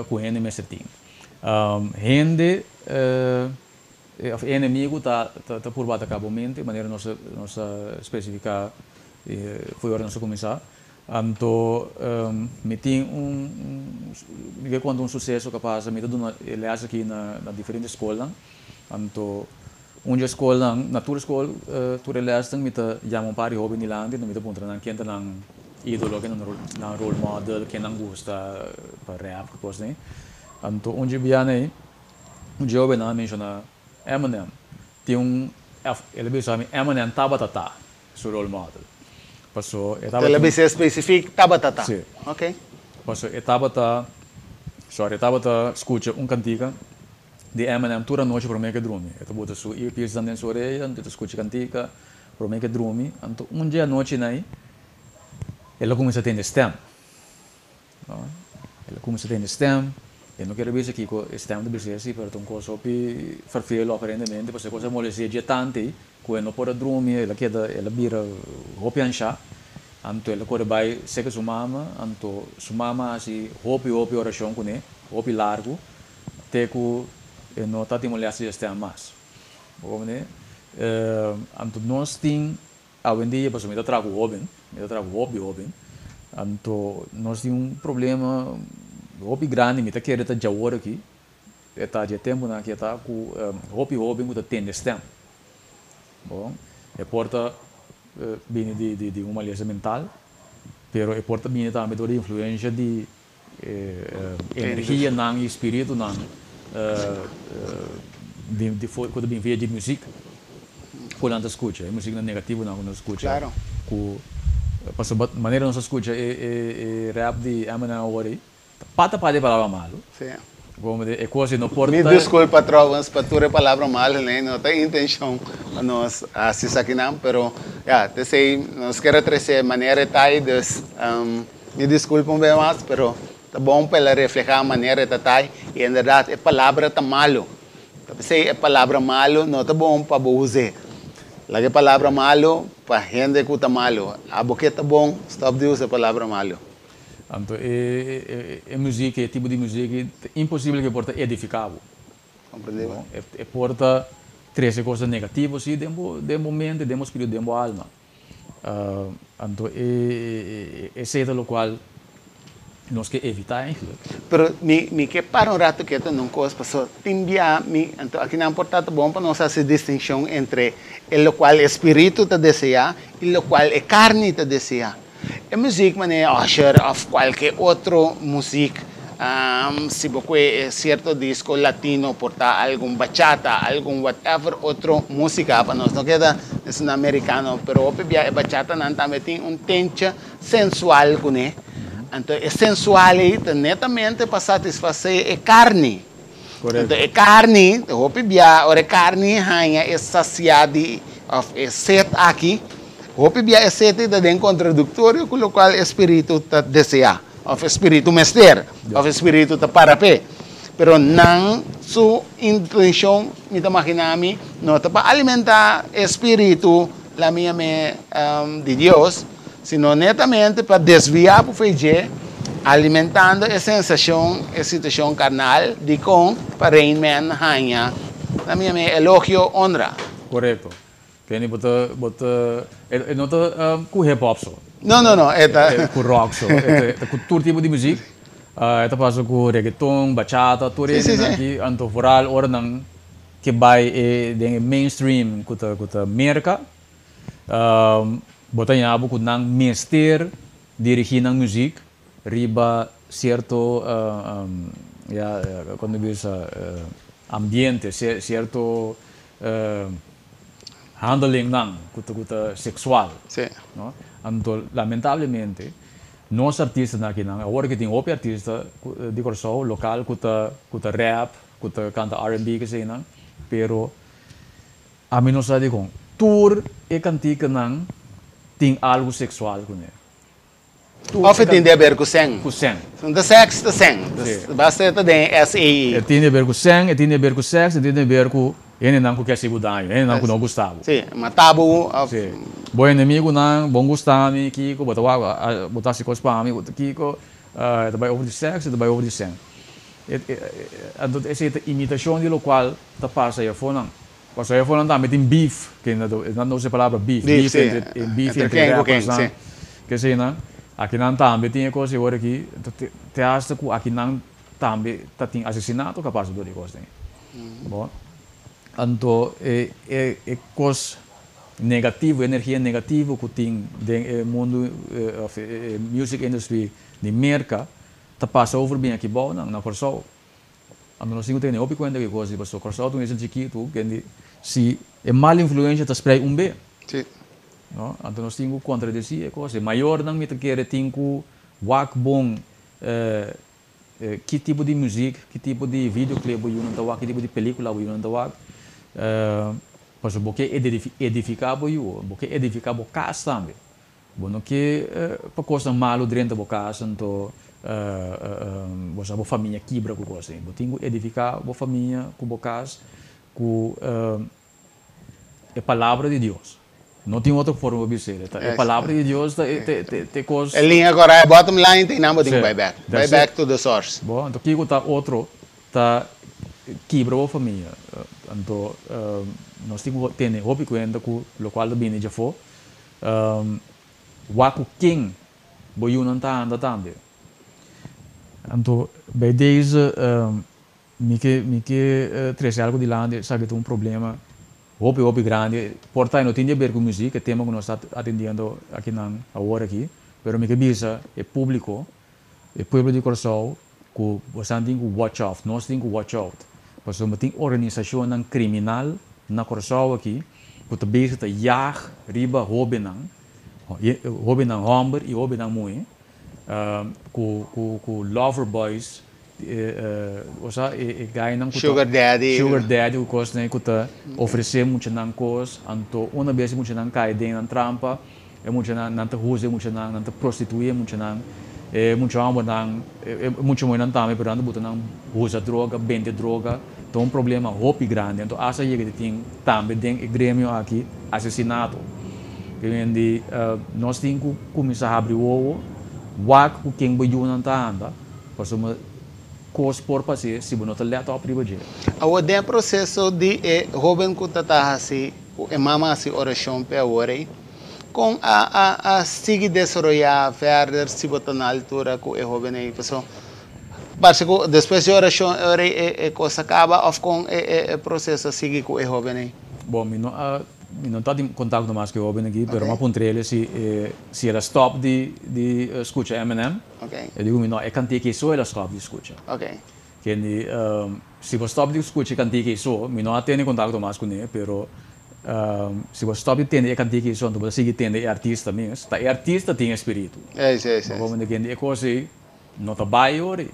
ku hende mester tin. Hende òf e enemigu ta purba ataká bo mente, manera nos a spesifiká for ora nos a kuminsá. Anto mi tin un, mi ke konta un suseso ku a pasa, mi ta duna e lès aki na diferente skolnan. Anto un dje skolnan, na tur skol, tur e lèsnan mi ta yama un par di hoben dilanti, anto mi ta puntra nan ken ta nan idolo, ken ta nan role model, ken nan gusta pa rap, ki kos nei. Anto un dje biaha nei, un dje hobennan a menshoná Eminem. Tin un, el a bisa mi Eminem tabata ta su role model. Paso e tabata. El a bisa espesifik tabata ta? Si. Ok. Paso e tabata, sorry, e tabata skucha un kantika di Eminem tur anochi prome ke drumi. E ta buta su earpiece den su orea, anto e ta skucha kantika prome ke drumi. Anto un dje anochi nai el a kuminsá tende stem. No, el a kuminsá tende stem. E no kier a bisa kiko e stem ta bisa si, pero ta un kos hopi ferfelu aparentemente, pasobra e kos a molestia dje tantu ei ku e no por a drumi, el a keda, el a bira hopi anshá. Anto el a kore bai serka su mama, anto su mama a hasi hopi hopi orashon kuné, hopi largu. Te ku e no ta tin molestia di e stem mas. Bo comprende? Anto nos tin awendia, pasobra mi ta traha ku hoben, mi ta traha ku hopi hoben, anto nos tin un problema hopi grandi, mi ta kere ta djawor aki, e ta dje tempunan aki e ta ku hopi hoben ku ta tende stem. Bo, e por ta bini di un malesa mental, pero e por ta bini tambe dor di influencia di Energianan i spiritunan ku ta bin via di muzik ku nan ta skucha, e musiknan negativonan ku nan ta skucha ku pasobra manera nos ta skucha e rap di Eminem awor ei ta pata pata e palabra malu. E kos ei no por ta. Mi diskulpa trouwens pa tur e palabra malu nei, no ta intenshon pa nos hasi esakinan, pero ya, t'esei nos kier a trese manera e ta ei, dus. Mi disculpa un bes mas, pero ta bon pa el a refleha manera e ta tai y en berdad e palabra ta malo. Ta pesey e palabra malo no ta bon pa bo use. Laga e palabra malo pa hende cu ta malo. Abo ke ta bon, stop di usa e palabra malo. Anto e e muziek, e tipo di muziek ei ta imposibel ku e por ta edifiká bo. Comprende bo? E por ta trese kosnan negativo si den bo den bo mente, den bo spiritu, den bo alma. Anto e esei ta lokual nos ke evitá eigentlik. Pero mi mi ke para un rato ketu na un kos paso tin bia mi anto akinan por ta ta bon pa nos hasi distinshon entre e lokual e spiritu ta deseá i lokual e karni ta deseá. E muzik manera Usher of kualke otro muzik si bo kue e sierto disko latino por ta algun bachata algun whatever otro musika pa nos no keda esnan merikano pero hopi bia e bachatanan tambe tin un tencha sensual kuné anto e sensual ei ta netamente pa satisfasé e karni anto e karni hopi bia ora e karni haña e sasiá di of e set aki Hopi bia e sete ta den kontraduktorio ku lokual e spiritu ta deseá, òf e spiritu mester, òf e spiritu ta para p'e. Pero nan su intenshon, mi ta maginá mi, no ta pa alimentá e spiritu, la mi yam'é, di Dios, sino netamente pa desviá por fe dje, alimentando e sensashon, e situashon karnal, dikon pa Rain Man haña, la mi yam'é, elogio, honra. Korekto. Kenny bo ta bo ta e no ta ku hip hop so. No no no e ta. Ku rock so e ta ku tur tipo di muzik e ta pasa ku reggaeton, bachata tur e nan aki anto vooral ora nan ke bai e den e mainstream ku ta ku ta Merka bo ta haña bo ku nan mester dirigi nan muzik riba sierto. Ya, kon ta bisa, ambiente, sierto handelingnan ku ta ku ta seksual. No? Anto lamentablemente nos artistanan akinan, awor ke tin hopi artista di Kòrsou lokal ku ta ku ta rap, ku ta kanta R&B keseinan, pero ami no sa dikon tur e kantikanan tin algu seksual kuné. Of e tin di haber ku sèn? Ku sèn. Si no ta sèks, ta sèn. Basta e ta den SEE. E tin di haber ku sèn, e tin di haber ku sèks, e tin di haber ku hendenan ku ke hasi bo daño, hendenan ku no gusta bo. Sí, mata bo of. Sí. Bo enemigunan, bo gusta mi, kiko, bo ta wak, bo ta hasi kos pa mi, bo ta kiko, e ta bai over di sèks, e ta bai over di sèn. Anto esei ta imitashon di lokual ta pasa ei afonan. Pasobra e fonan tambe tin beef, ke nan ta usa e palabra beef, beef entre, beef entre rappersnan, keseinan. Akinan tambe tin e kos ei ora aki, te hasta ku akinan tambe ta tin asesinato ku a pasa dor di e kos ei. Bo, anto e e kos negativo, e energia negativo ku tin den e mundu òf e music industry di Merka ta pasa over bin aki bou nan na Kòrsou. Anto nos tin ku tene hopi kuenta ku e kos di pasobra Kòrsou ta un isla chikitu kende si e mal influensha ta sprei un be. No? Anto nos tin ku kontradesí e kos. E mayornan mi ta kere tin ku wak bon ki tipo di muzik, ki tipo di videoclip bo yunan ta wak, ki tipo di pelikula bo yunan ta wak. Pasobra bo ke edifiká bo yu, bo ke edifiká bo kas tambe. Bo no ke pa kosnan malu drenta bo kas, anto bo sa bo famia kibra ku kos ei. Bo tin ku edifiká bo famia ku bo kas ku e Palabra di Dios. No tin otro forma pa bisa el. E Palabra di Dios ta e kos. E liña kòrá, e bottom line ta einan bo tin ku bai bèk. Bai bèk to the source. Bo, anto kiko ta otro ta kibra bo famia? Anto nos tin ku tene hopi kuenta ku lokual ta bini djafó. Wak ku ken bo yunan ta anda tambe. Anto bij deze mi ke mi ke trese algu dilanti, esaki ta un problema hopi hopi grandi, por ta e no tin di haber ku muzik, e tema ku nos ta atendiendo akinan awor aki, pero mi ke bisa e publiko, e pueblo di Kòrsou ku bosan tin ku watch out, nos tin ku watch out, pasobra tin organisashonnan kriminal na Kòrsou aki ku ta bezig ta yag riba hóbennan, hóbennan hòmber i hóbennan muhé, ku ku ku lover boys, osea e gainan ku ta Sugar daddy. Sugar daddy ku kosnan ku ta ofresé muchanan kos, anto una bes e muchanan kai den nan trampa, E muchanan, nan ta huza e muchanan, nan ta prostituí e muchanan, e mucha hòmbernan, e mucha muhénan tambe, pero nan ta buta nan huza droga, bende droga, ta un problema hopi grandi. Anto asta yega di tin tambe den e gremio aki asesinato. Di nos tin ku kuminsá habri wowo, wak ku ken bo yunan ta anda, pasobra kos por pas'é si bo no ta lèt òp riba dje. Awor den e proseso di e hóben ku ta ta hasi, ku e mama hasi orashon p'e awor ei, Kon a a a sigui desaroyá verder si bo ta na altura ku e hóben ei? Pasobra parse ku despues di orashon e ora ei e e kos a kaba òf kon e e e proseso a sigui ku e hóben ei? Bon, mi no a mi no ta tin kontakto mas ku e hóben aki, pero mi a puntra el si e si el a stòp di di skucha Eminem. E di ku mi no, e kantika ei so el a stòp di skucha. Kendi si bo stop di scucha e cantica eiso, mi no a tene contacto mas cune, pero si bo stop di tende e cantica eiso, anto bo ta sigui tende e artista mes, ta e artista tin e spiritu. Bo comprende? Kendi e cos ei no ta bay ora ei,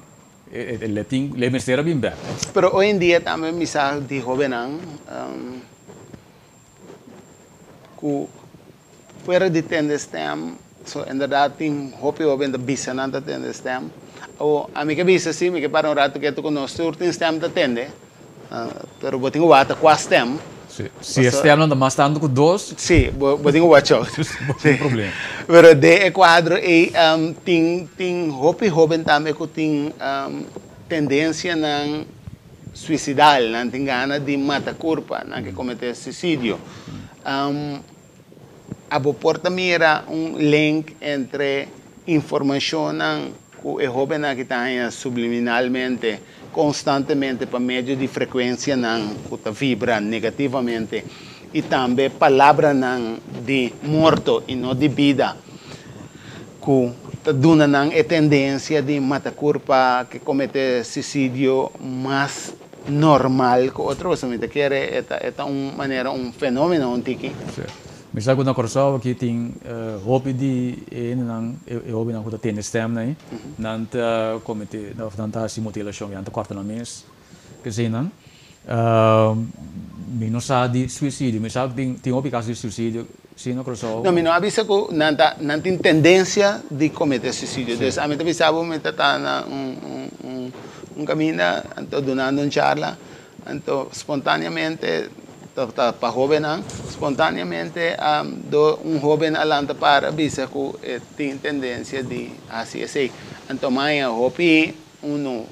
e le tin, le mester a bin bek. Pero hoy en dia tambe mi sa di hobennan cu Fuera di tende stem, so inderdaad tin hopi hoben ta bisa nan ta tende stem. Awo, ami ke bisa si, mi ke para un rato ketu ku nos tur tin stem ta tende, pero bo tin ku wak ta kua stem. Si, si e stemnan ta mas tantu ku dos. Si, bo bo tin ku watch out. Bo tin problema. Pero den e kuadro ei tin tin hopi hoben tambe ku tin tendensianan suisidal, nan tin gana di mata kurpa, nan ke komete suisidio. Abo por ta mira un link entre informashonnan ku e hóbennan aki ta haña subliminalmente, konstantemente pa medio di frekuensianan ku ta vibra negativamente i tambe palabranan di morto i no di bida ku. Ta duna nan e tendensia di mata kurpa, ke komete suisidio mas normal ku otro pasobra mi ta kere e ta e ta un manera un fenomeno un tiki. Sí. Mi sa ku na Kòrsou aki tin hopi di e hendenan e hobennan ku ta tende stèm nan nan ta komete òf nan ta hasi mutilashon nan ta kòrta nan mes keseinan. Mi no sa di suicidio, mi sa tin tin hopi caso di suicidio si na Curaçao. No, mi no a bisa cu nan ta nan tin tendencia di comete suicidio. Dus ami ta bisa bo mi ta ta na un un un un caminda anto dunando un charla anto spontaneamente ta ta pa hobennan spontaneamente do un hoben a lanta para bisa cu e tin tendencia di haci esey. Anto maña hopi Unu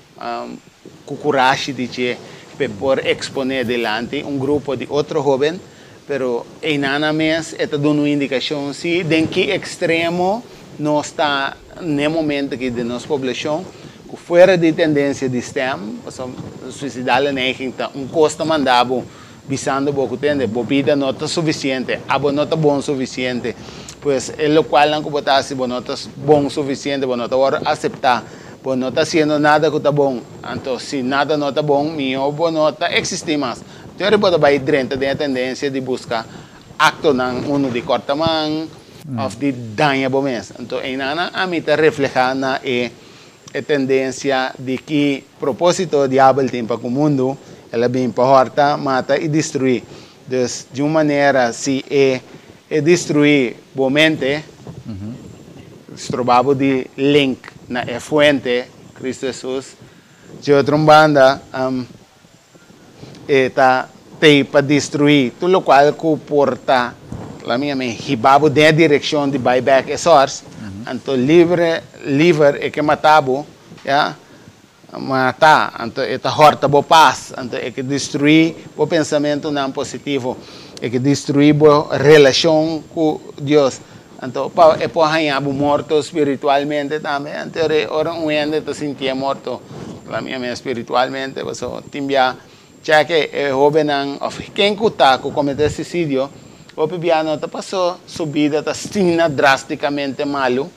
ku kurashi di dje p'e por eksponé dilanti un grupo di otro hóben, pero einana mes e ta duna un indikashon si den ki ekstremo nos ta n'e momento aki den nos poblashon, ku fuera di tendensia di stèm, pasobra suisidale neiging ta un kos ta manda bo bisando bo ku tende bo bida no ta sufisiente, abo no ta bon sufisiente, pues e lokualnan ku bo ta hasi bo no ta bon sufisiente, bo no ta wòrdu aseptá, bo no ta hasiendo nada ku ta bon, anto si nada no ta bon mihó bo no ta eksistí mas. Anto bo ta bai drenta den e tendensia di buska aktonan unu di kòrta man òf di daña bo mes. Anto einanan ami ta reflehá na e E tendensia di ki propósito diabel tin pa ku mundu, el a bin pa hòrta, mata i destruí. Dus, di un manera, si e e destruí bo mente, stroba bo di link na e fuente, Kristu Hesus. Di otro un banda, E ta tei pa destruí tur lokual ku por ta, la mi yama, hiba bo den e direkshon di bai bèk e sòrs. Anto libre, liver e ke mata bo, ya, mata. Anto e ta hòrta bo pas. Anto e ke destruí bo pensamentunan positivo. E ke destruí bo relashon ku Dios. Anto pa e por haña bo morto spiritualmente tambe. Anto ora un hende ta sintié morto, la mi a spiritualmente, pasobra tin bia chèke e hóbennan òf ken ku ta ku kometé suisidio, hopi bia no ta paso su bida ta asina drástikamente malu,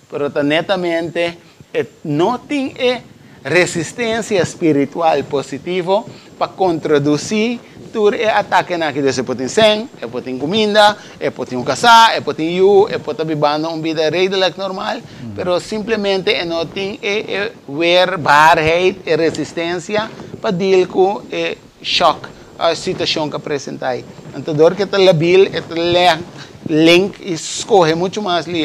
pero ta netamente e no tin e resistensia spiritual positivo pa kontradusí tur e atakenan aki. Dus e por tin sèn, e por tin kuminda, e por tin un kasá, e por tin yu, e por ta bibando un bida redelijk normal, pero simplemente e no tin e e weerbaarheid, e resistensia pa deal ku e shòk òf situashon ku a presentá ei. Anto dor ku e ta labil, e ta link i skohe muchu mas li.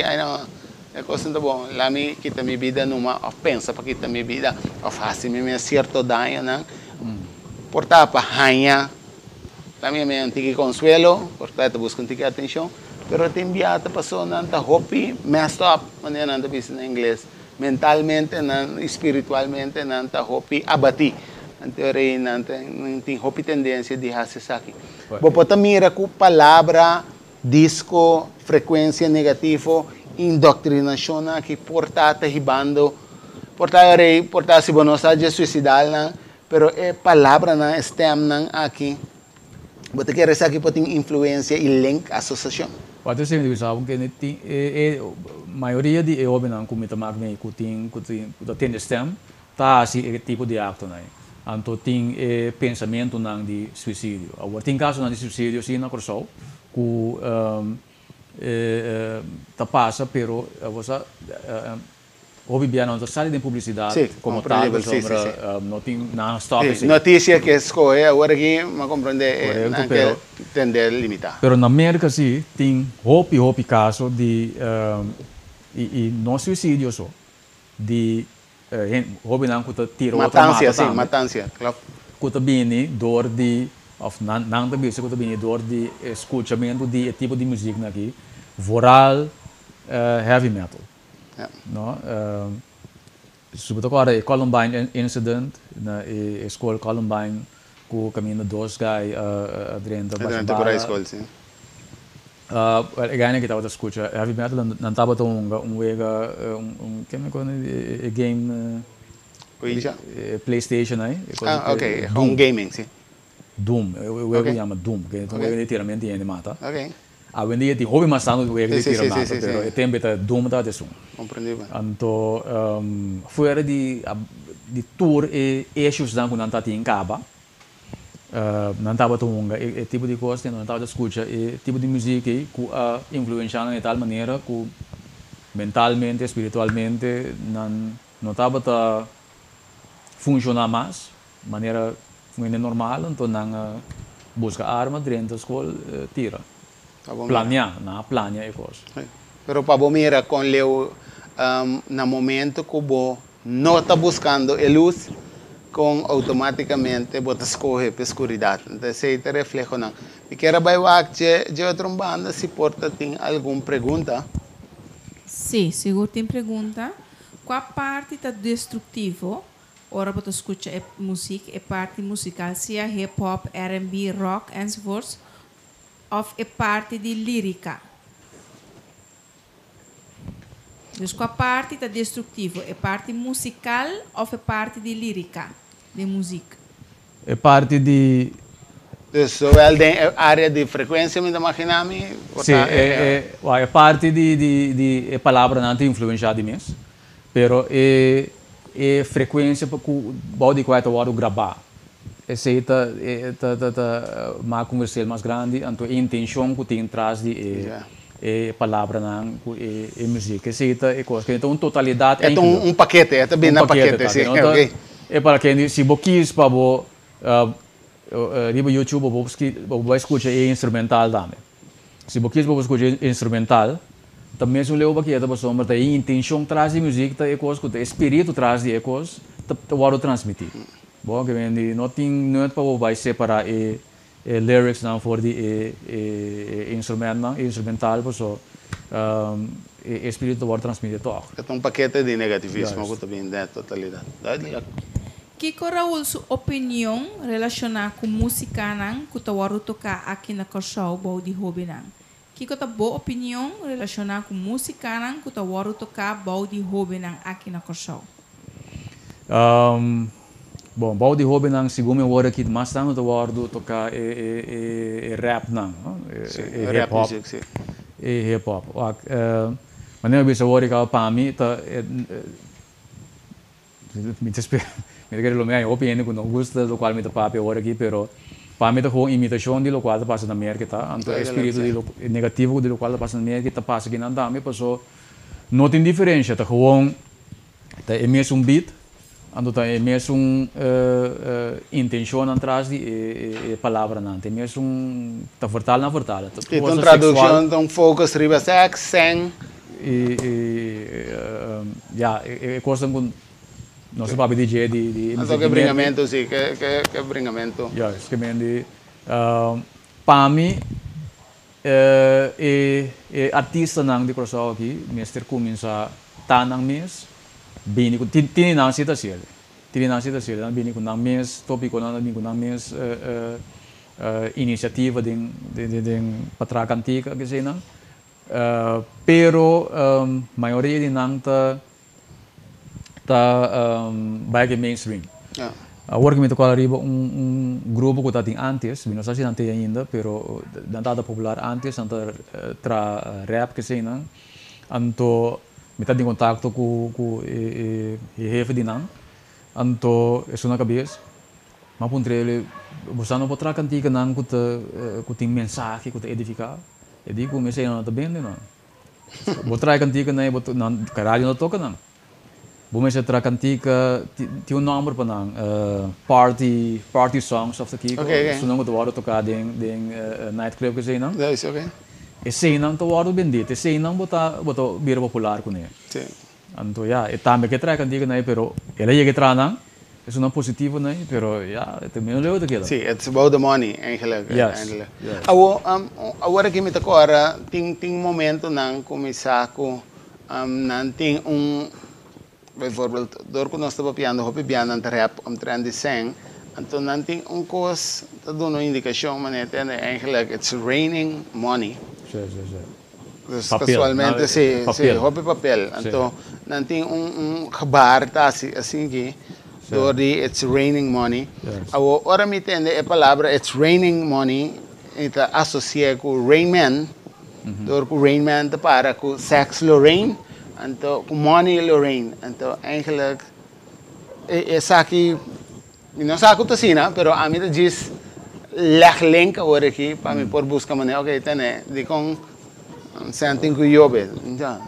E kos no ta bon, la mi kita mi bida numa òf pensa pa kita mi bida òf hasi mi mes sierto dañonan. Por ta pa haña, la mi un tiki konsuelo, por ta ta buska un tiki atenshon, pero tin bia ta paso nan ta hopi messed up, manera nan ta bisa na ingles, mentalmente nan i spiritualmente nan ta hopi abatí. Anto rei nan tin hopi tendensia di hasi esaki. Bo por ta mira ku palabra Disko, frekuensia negativo, indoktrinashonnan aki por ta ta hibando, por ta rei, por ta si bo no sa dje suisidalnan, pero e palabranan, e stèmnan aki, bo ta kere esaki por tin influensia i link, asosiashon? Wak ta siña di bisa bo kende tin e e mayoria di e hobennan ku mi ta mak mi ku tin ku tin ku ta tende stèm ta hasi e tipo di aktonan ei. Anto tin e pensamentunan di suisidio. Awor tin kasonan di suisidio si na Kòrsou ku ta pasa pero bo sa hopi bia nan ta sali den publisidat komo tal pasobra no tin nan a stòp esei. Notisia ke skohe awor aki mi a komprondé e nan ke tende limitá. Pero na Merka si tin hopi hopi kaso di i no suisidio so di Hobennan ku ta tira otro mata Matansia, sí, matansia, klopt. Ku ta bini dor di, òf nan nan ta bisa ku ta bini dor di e skuchamentu di e tipo di muziknan aki, vooral heavy metal. Ja. No? Si bo ta kòrda e Columbine incident na e skol Columbine ku kaminda dos guy a drenta basha Drenta ku bala. high school, sí. Well, e gainan ki tabata skucha heavy metal nan tabata hunga un wega, un, ke mi kos e game? Ouija? E PlayStation ai. Ah, ok, home gaming, si. Doom, e wega ku yama Doom, ke ta un wega di tira menti hende mata. Ok. Awendia tin hopi mas tantu wega di tira mata, pero e tempu ta dum tabata esun. Comprendibel. Anto fuera di di tur e issuesnan ku nan ta tin kaba, nan tabata hunga e tipo di kos, nan tabata skucha e tipo di muzik ei ku a influensha nan di tal manera ku mentalmente, spiritualmente nan no tabata funshoná mas manera un hende normal, anto nan a buska arma, drenta skol, tira. Planea, nan a planea e kos. Pero pa bo mira kon leu na momento ku bo no ta buskando e lus, kon outomátikamente bo ta skohe p'e skuridat. Anto esei ta reflehonan. Mi kier a bai wak dje dje otro un banda si por ta tin algun pregunta. Sí, sigur tin pregunta. Kua parti ta destruktivo ora bo ta skucha e muzik, e parti musikal, sea hip hop, R&B, rock, enzovoorts, òf e parti di lírika? Dus kua parti ta destruktivo, e parti musikal òf e parti di lírika den muzik? E parti di. Dus zowel den e área di frekuensia mi ta maginá mi por Sí, ta e e wak e parti di di di e palabranan ta influenshá di mes, pero e e frekuensia pa ku bou di kua e ta wòrdu grabá esei ta e ta ta ta mak un verschil mas grandi, anto e intenshon ku tin tras di e e palabranan ku e e muzik esei ta e kos, ta un totalidat E ta un un pakete, e ta bini na pakete, si, oke. E para ken si bo kis pa bo riba YouTube bo bo bai skucha e instrumental tambe. Si bo kis pa bo skucha e instrumental ta mesun leu baketa pasobra ta e intencion tras di muzik ta e kos ku ta e spiritu tras di e kos ta ta wòrdu transmití. Bo ke men di no tin nut pa bo bai separá e e lyricsnan for di e e instrumentnan e instrumental paso e espiritu ta wòrdu transmití tòg. E ta un pakete di negativismo ku ta bin den e totalidat. Duidelijk. Kiko Raul su opinion relashoná ku músikanan ku ta wòrdu toká aki na Kòrsou bou di hóbennan? Kiko ta bo opinion relashoná ku músikanan ku ta wòrdu toká bou di hóbennan aki na Kòrsou? Bon, bou di hóbennan segun mi wòrdu aki mas tantu ta wòrdu toká e rap nan, no? E rap hip hop. Music, si. E hip hop. Wak, manera mi bisa wòrdu kaba pa mi ta Mi ta spera, mi ta kere lo mi hay hopi hende ku no gusta lokual mi ta papia awor aki, pero pa mi ta gewoon imitashon di lokual ta pasa na Merka ta. Anto e spiritu di lo negativo di lokual ta pasa na Merka ta pasa akinan tambe, paso no tin diferensha, ta gewoon ta e mesun beat, anto ta e mesun intenshonnan tras di e palabranan, ta e mesun, ta vertal na vertal. Ta un tradukshon, ta un focus riba sèks, sèn. E ya e kosnan ku nos a papia di dje di di Anto ke bringamentu si ke ke ke bringamentu. Juist ke men di pa mi e e artistanan di Kòrsou aki mester kuminsá ta nan mes bini ku tin tin di nan si ta hasiel tin di nan si ta hasiel nan bini ku nan mes topikonan nan bini ku nan mes inisiativa den den pa traha kantika keseinan. Pero mayoria di nan ta ta bai ke mainstream. Awor ke mi ta kòrda riba un un grupo ku ta tin antes, mi no sa si nan tin ainda, pero nan tabata popular antes, nan ta traha rap keseinan. Anto mi ta tin kontakto ku ku e e hefe di nan, anto esun na kabes. Mi a puntra el, bo sa no por traha kantikanan ku ta ku tin mensahe ku ta edifiká? E di ku mesei nan no ta bende nan. Bo traha kantika nan bo nan radio no ta toka nan. Bo mester traha kantika tin un nomber pa nan party party songs of ta kiko su nan ku ta wòrdu toka den den night club esei nan. Esei nan ta wòrdu bendí esei nan bo ta bo ta bira popular kuné. Anto ya, e tambe ke traha kantika na ei, pero el a yega e traha nan, esunnan positivo na ei, pero ya, e ta menos leu ta keda. Sí, it's about the money, eigenlijk. Yes, eigenlijk. yes. Awo, awor aki mi ta kòrda, tin, tin momentonan ku mi sa ku nan tin un, bijvoorbeeld, dor ku nos ta papiando hopi bia nan ta rap omtrent di sèn, anto nan tin un kos ta duna un indikashon manera tende, eigenlijk, it's raining money. Sí, sí, sí. Dus Papel, casualmente na, si, si, papel. hopi papel. Sí. Anto nan tin un un gebaar ta hasi asin aki Sí. door di it's raining money. Yes. Awor ora mi tende e palabra it's raining money mi ta asocia cu Rain Man. Door ku Rain Man ta para ku sex lo reign, anto ku money lo reign. Anto eigenlijk esaki mi no sa ku ta asina, pero ami ta djis leg link awor aki pa mi por buska manera, ok tene dikon sèn tin ku yobe.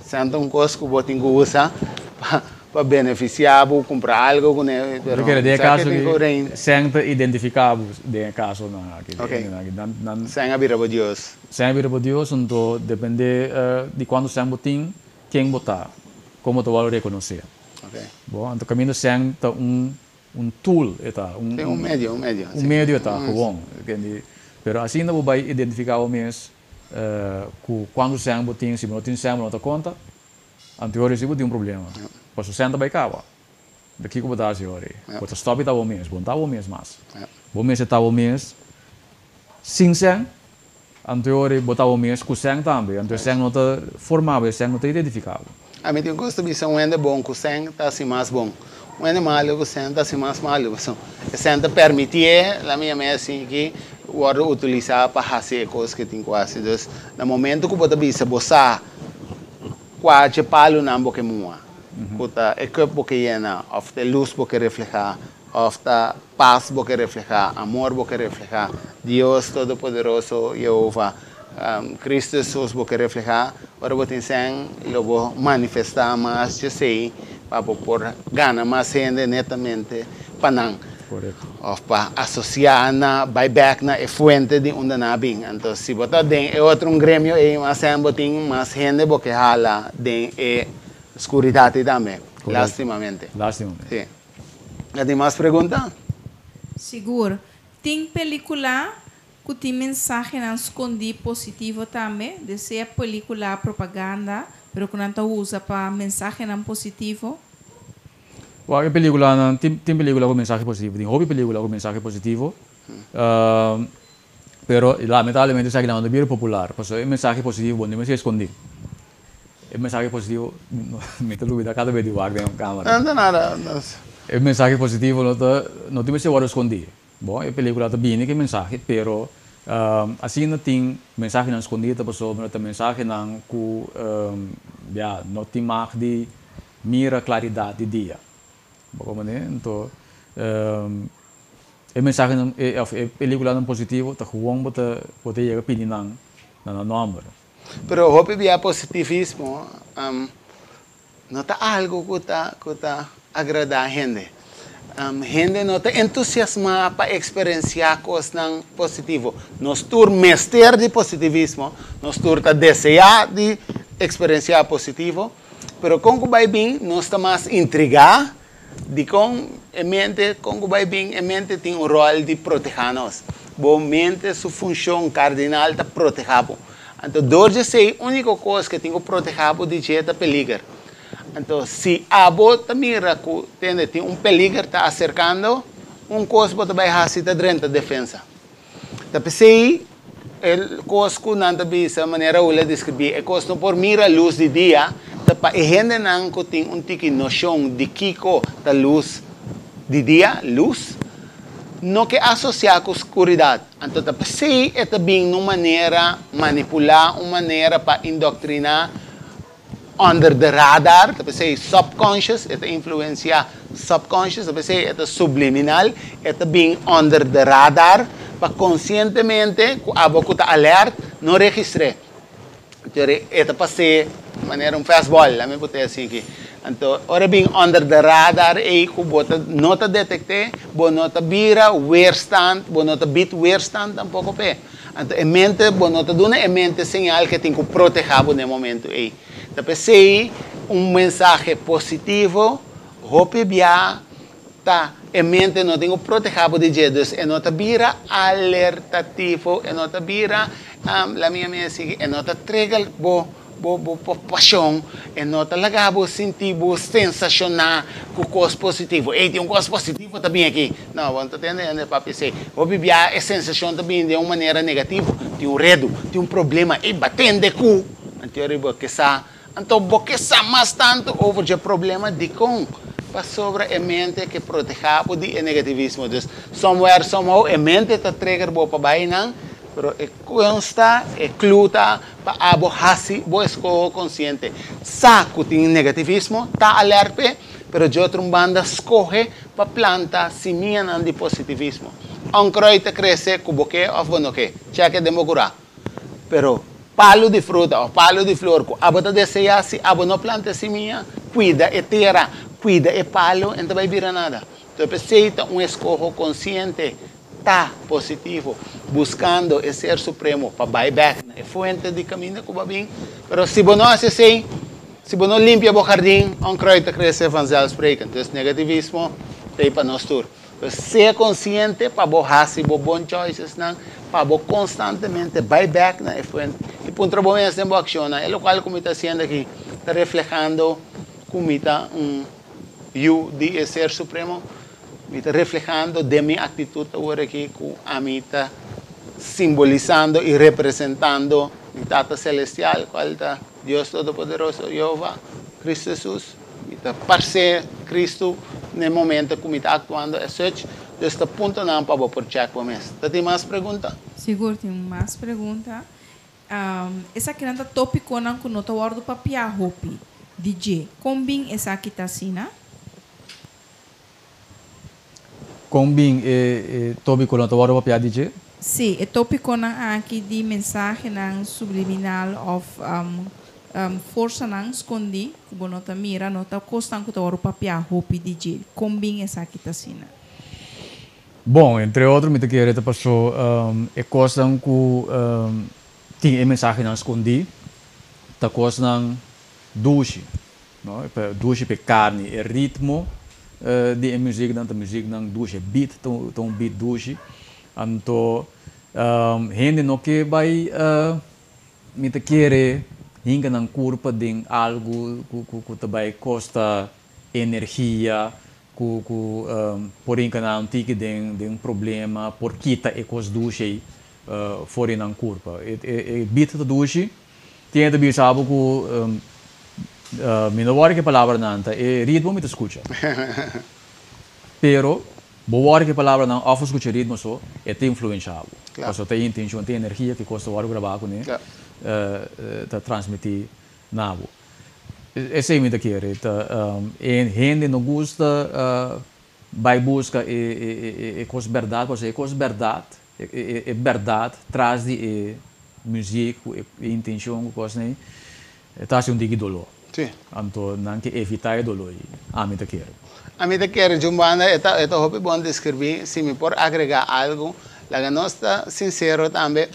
Sèn ta un kos ku bo tin ku usa pa pa benefisiá bo, kumpra algu kuné, pero Mi kere den e sa ke kaso tin ku aki rein. sèn ta identifiká bo den e kasonan aki. Ok, sèn a bira bo Dios. Sèn a bira bo Dios, anto dependé di kuantu sèn bo tin, ken bo ta, kon bo ta wòrdu rekonosé. Ok. Bo, anto kaminda sèn ta un un tool e ta, un Sí, un medio, un medio, un sí. medio e ta, gewoon, kendi. Pero asinda bo bai identifiká bo mes ku kuantu sèn bo tin, si bo no tin sèn bo no ta konta. Anto ora si bo tin un problema, pasobra sèn ta bai kaba. Di kiko bo ta hasi ora ei? Bo ta stòp i ta bo mes, bo no ta bo mes mas. Bo mester ta bo mes sin sèn, anto ora ei bo ta bo mes ku sèn tambe. Anto e sèn no ta forma bo, e sèn no ta identifiká bo. Ami tin gusto bisa un hende bon ku sèn ta hasi mas bon. Un hende malu ku sèn ta hasi mas malu. Pasobra e sèn ta permitié, la mi yam'é asin aki, wòrdu utilisá pa hasi e kos ke tin ku hasi. Dus na momento ku bo ta bisa bo sa Kua dje palunan bo ke mua? Ku ta e cup bo ke yena, òf ta e lus bo ke reflehá, òf ta pas bo ke reflehá, amor bo ke reflehá, Dios Todopoderoso, Yehova, Cristo Hesus bo ke reflehá? Ora bo tin sèn, lo bo manifestá mas djesei pa bo por gana mas hende netamente pa nan. Of pa asosiá na bai bèk na e fuente di unda nan a bin. Anto si bo ta den e otro un gremio ei mas hèn bo tin mas hende bo ke hala den e skuridat ei tambe. Lastimamente. Lastimamente. Si. Ya tin mas pregunta? Sigur. Tin pelikula ku tin mensahenan skondí positivo tambe, de sea pelikula propaganda, pero ku nan ta usa pa mensahenan positivo. Wak e peliculanan, tin tin pelicula cu mensahe positivo, tin hopi pelicula cu mensahe positivo, pero lamentablemente esaki nan no ta bira popular, pasobra e mensahe positivo bo no mester escondi. E mensahe positivo, mi ta lubida cada bes di wak den un camera. No ta nada, no. E mensahe positivo no ta, no tin mester worde escondi. Bon, e pelicula ta bini cu e mensahe, pero asina tin mensahenan escondi ta pasobra ta mensahenan cu ya no tin mag di Mira claridad di dia. Bo comprende? Anto, e mensahenan, e, of e peliculanan positivo ta gewoon bo ta, bo ta yega pidi nan na nan nomber. Pero hopi bia positivismo no ta algo cu ta, cu ta agrada hende. Hende no ta entusiasma pa experencia cosnan positivo. Nos tur mester di positivismo, nos tur ta desea di experencia positivo, Pero kon ku bai bin nos ta mas intrigá dikon e mente, kon ku bai bin e mente tin un ròl di protehá nos. Bo mente su funshon kardinal ta protehá bo. Anto dor di esei úniko kos ke tin ku protehá bo di dje ta peliger. Anto si abo ta mira ku tende tin un peliger ta aserkando, un kos bo ta bai hasi ta drenta defensa. Ta p'esei e kos ku nan ta bisa, manera Raul a deskribí, e kos no por mira lus di dia, ta pa e hendenan ku tin un tiki noshon di kiko ta lus di dia, lus, no ke asosiá ku skuridat. Anto ta p'esei e ta bin na un manera manipulá, un manera pa indoktriná under the radar, ta p'esei subconscious, e ta influencia subconscious, ta p'esei e ta subliminal, e ta bin under the radar, pa conscientemente cu abo cu ta alert no registr'é. Anto e ta pas'é manera un fastball, lami put'é asin aki. Anto ora e bin under the radar ei cu bo ta no ta detect'é, bo no ta bira weerstand, bo no ta bied weerstand tampoco p'e. Anto e mente, bo no ta duna e mente señal ke tin ku protehá bo den e momentu ei. Ta p'esei un mensahe positivo hopi bia ta e mente no tin ku protehá bo di dje. Dus e no ta bira alertativo, e no ta bira, laat mi a sigui, e no ta trigger bo. Bo bo pashon e no ta laga bo sinti bo sensashoná ku kos positivo. Ey, tin un kos positivo ta bin aki. No, bo no ta tende hende papia esei. Hopi bia e sensashon ta bin den un manera negativo. Tin un redu, tin un problema. Ey, ba tende ku. Anto ora bo ke sa, anto bo ke sa mas tantu over dje problema. Dikon? Pasobra e mente ke protehá bo di e negativismo. Dus, somewhere, somehow, e mente ta trigger bo pa bai nan. Pero e consta, e clue ta pa abo hasi bo escoho consciente. Sa cu tin negativismo, ta alert p'e, pero dje otro un banda scohe pa planta simianan di positivismo. Onkruid ta crece cu bo ke of bo no ke, check e den bo cura. Pero palu di fruta of palu di flor cu abo ta desea, si abo no planta e simia, cuida e tera, cuida e palu, e no ta bay bira nada. Entonces p'esey ta un escoho consciente. Ta positivo, buscando e Ser Supremo pa bai bek na e fuente di caminda cu bo a bin. Pero si bo no haci esey, si bo no limpia bo jardin, onkruid ta crece vanzelfsprekend. Dus negativismo ta ey pa nos tur. Pues sea consciente pa bo haci bo bon choicesnan, pa bo constantemente bai bek na e fuente y puntra bo mes den bo accionnan, e locual cu mi ta haciendo aki ta reflehando cu mi ta un yu di e Ser Supremo? Mi ta reflehando den mi actitud awor aki cu ami ta simbolisando y representando mi Tata Celestial, cual ta Dios Todopoderoso, Jehová, Cristo Jesus. Mi ta parce Cristo n'e momento cu mi ta actuando as such. Dus ta puntonan pa bo por check bo mes. Ta tin mas pregunta? Sigur tin mas pregunta. Esakinan ta topiconan cu no ta wordo papia hopi di dje. Con bin esaki ta asina? Kon bin e tópikonan ta wòrdu papiá di dje? Sí, e tópikonan aki di mensahenan subliminal òf forsanan skondí ku bo no ta mira, no ta kosnan ku ta wòrdu papiá hopi di dje. Kon bin esaki ta asina? Bon, entre otro mi ta kere ta pasó e kosnan ku tin e mensahenan skondí ta kosnan dushi. No, e dushi p'e karni, e ritmo di e muziknan ta muziknan dushi, e beat ta un beat dushi. Anto hende no ke bai mi ta kere hinka nan kurpa den algu ku ta bai kosta energia, ku ku por hinka nan un tiki den un problema, por kita e kos dushi ei for di nan kurpa. E beat ta dushi. Tin ta bisa bo ku mi no wòrdu ku e palabranan ta e ritmo mi ta skucha. Pero bo wòrdu ku e palabranan òf bo skucha e ritmo so, e ta influensha bo. Pasobra ta e intenshon, ta e energia ku e kos ta wòrdu grabá kuné ta transmití na bo. Esei mi ta kere. Ta e hende no gusta bai buska e kos bèrdat pasobra e kos bèrdat E bèrdat tras di e muziek ku e intenshon ku kosnan ei ta hasi un tiki doló. Anto nan ke evitá e doló ei. Ami ta kere. Ami ta kere djun banda e ta e ta hopi bon deskribí. Si mi por agregá algu, laga nos ta sinsero tambe.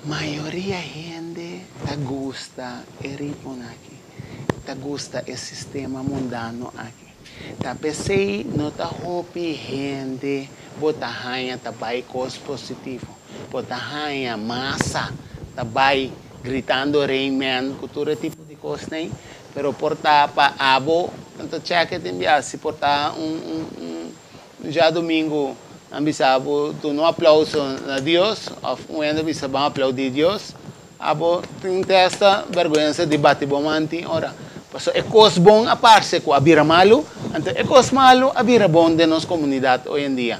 Mayoria hende ta gusta e ritmonan aki, ta gusta e sistema mundano aki. Ta p'esei no ta hopi hende bo ta haña ta bai kos positivo. Bo ta haña masa ta bai gritando Rain Man ku tur e tipo di kosnan, pero por ta pa abo nan ta chèk e tin bia si por ta un un un djadumingu nan bisa bo duna un aplauso na Dios òf un hende bisa ban aplaudí Dios. Abo tin testa berguensa di bati bo man tin ora. Pasobra e kos bon a parse ku a bira malu, anto e kos malu a bira bon den nos komunidat hoy en dia.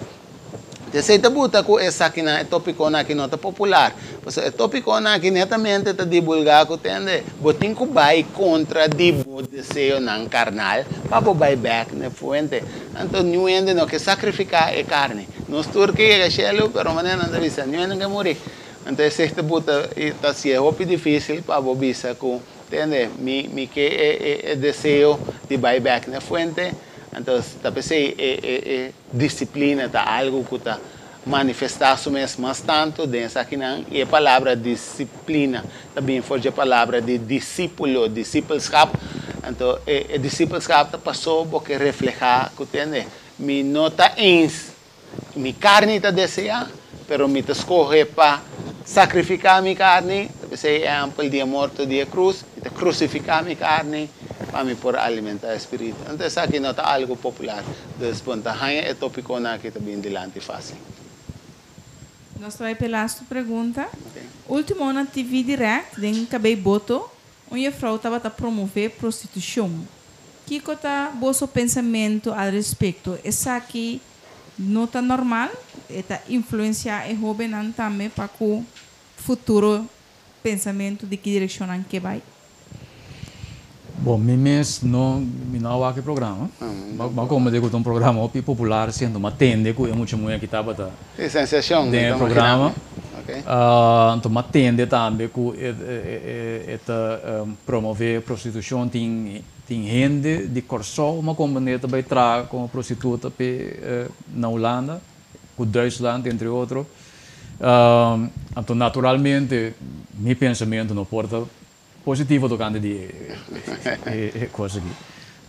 Esei ta buta ku esakinan, e topikonan aki no ta popular. Pasobra e topikonan aki netamente ta dibulgá ku tende bo tin ku bai kontra di bo deseonan karnal pa bo bai bèk na e fuente. Anto niun hende no ke sakrifiká e karni. Nos tur ke yega shelu, pero manera nan ta bisa, niun hende no ke muri. Anto esei ta buta i ta hasié hopi difísil pa bo bisa ku, tende, mi mi ke e e e deseo di bai bèk na e fuente. Anto ta p'esei e e e disiplina ta algu ku ta manifestá su mes mas tantu den esakinan i e palabra disiplina ta bini for dje palabra di disípulo, disipelschap. Anto e e disipelschap ta pasó bo ke reflehá ku, tende, mi no ta eens Mi karni ta deseá, pero mi ta skohe pa sakrifiká mi karni, ta p'esei e ehèmpel di e morto di e krus, mi ta krusifiká mi karni pa mi por alimentá e spiritu. Anto esaki no ta algu popular, dus bon ta haña e topikonan aki ta bin dilanti fásil. Nos ta bai p'e lastu pregunta. Ultimo na TV Direct den Kabei Boto, un jefrou tabata promové prostitushon. Kiko ta boso pensamentu al respekto? Esaki. No ta normal, e ta influensiá e hóbennan tambe pa ku futuro pensamentu di ki direkshon nan ke bai. Bon, mi mes no, mi no a wak e programa. M'a komprendé ku ta un programa hopi popular siendo m'a tende ku e mucha muhé ki tabata den e programa. Anto m'a tende tambe ku e ta promové prostitushon. Tin tin hende di Kòrsou m'a komprendé ta bai traha komo prostituta p'e na Hulanda, ku Duitsland entre otro. Anto naturalmente mi pensamentu no por ta Positivo tocante di e cos aki.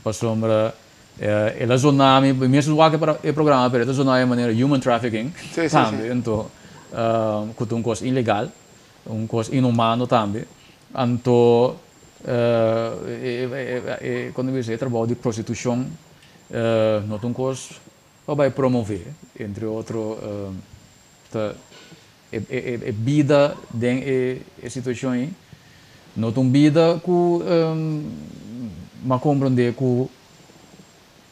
Pasobra el a zona mi, mi mes wak e programa pero e ta zona mi manera human trafficking tambe. Anto cu ta un cos ilegal, un cos inhumano tambe. Anto e con ta bisa e trabao di prostitucion no ta un cos pa bay promove, entre otro ta E bida den e situacion ei no ta un bida cu m'a comprende cu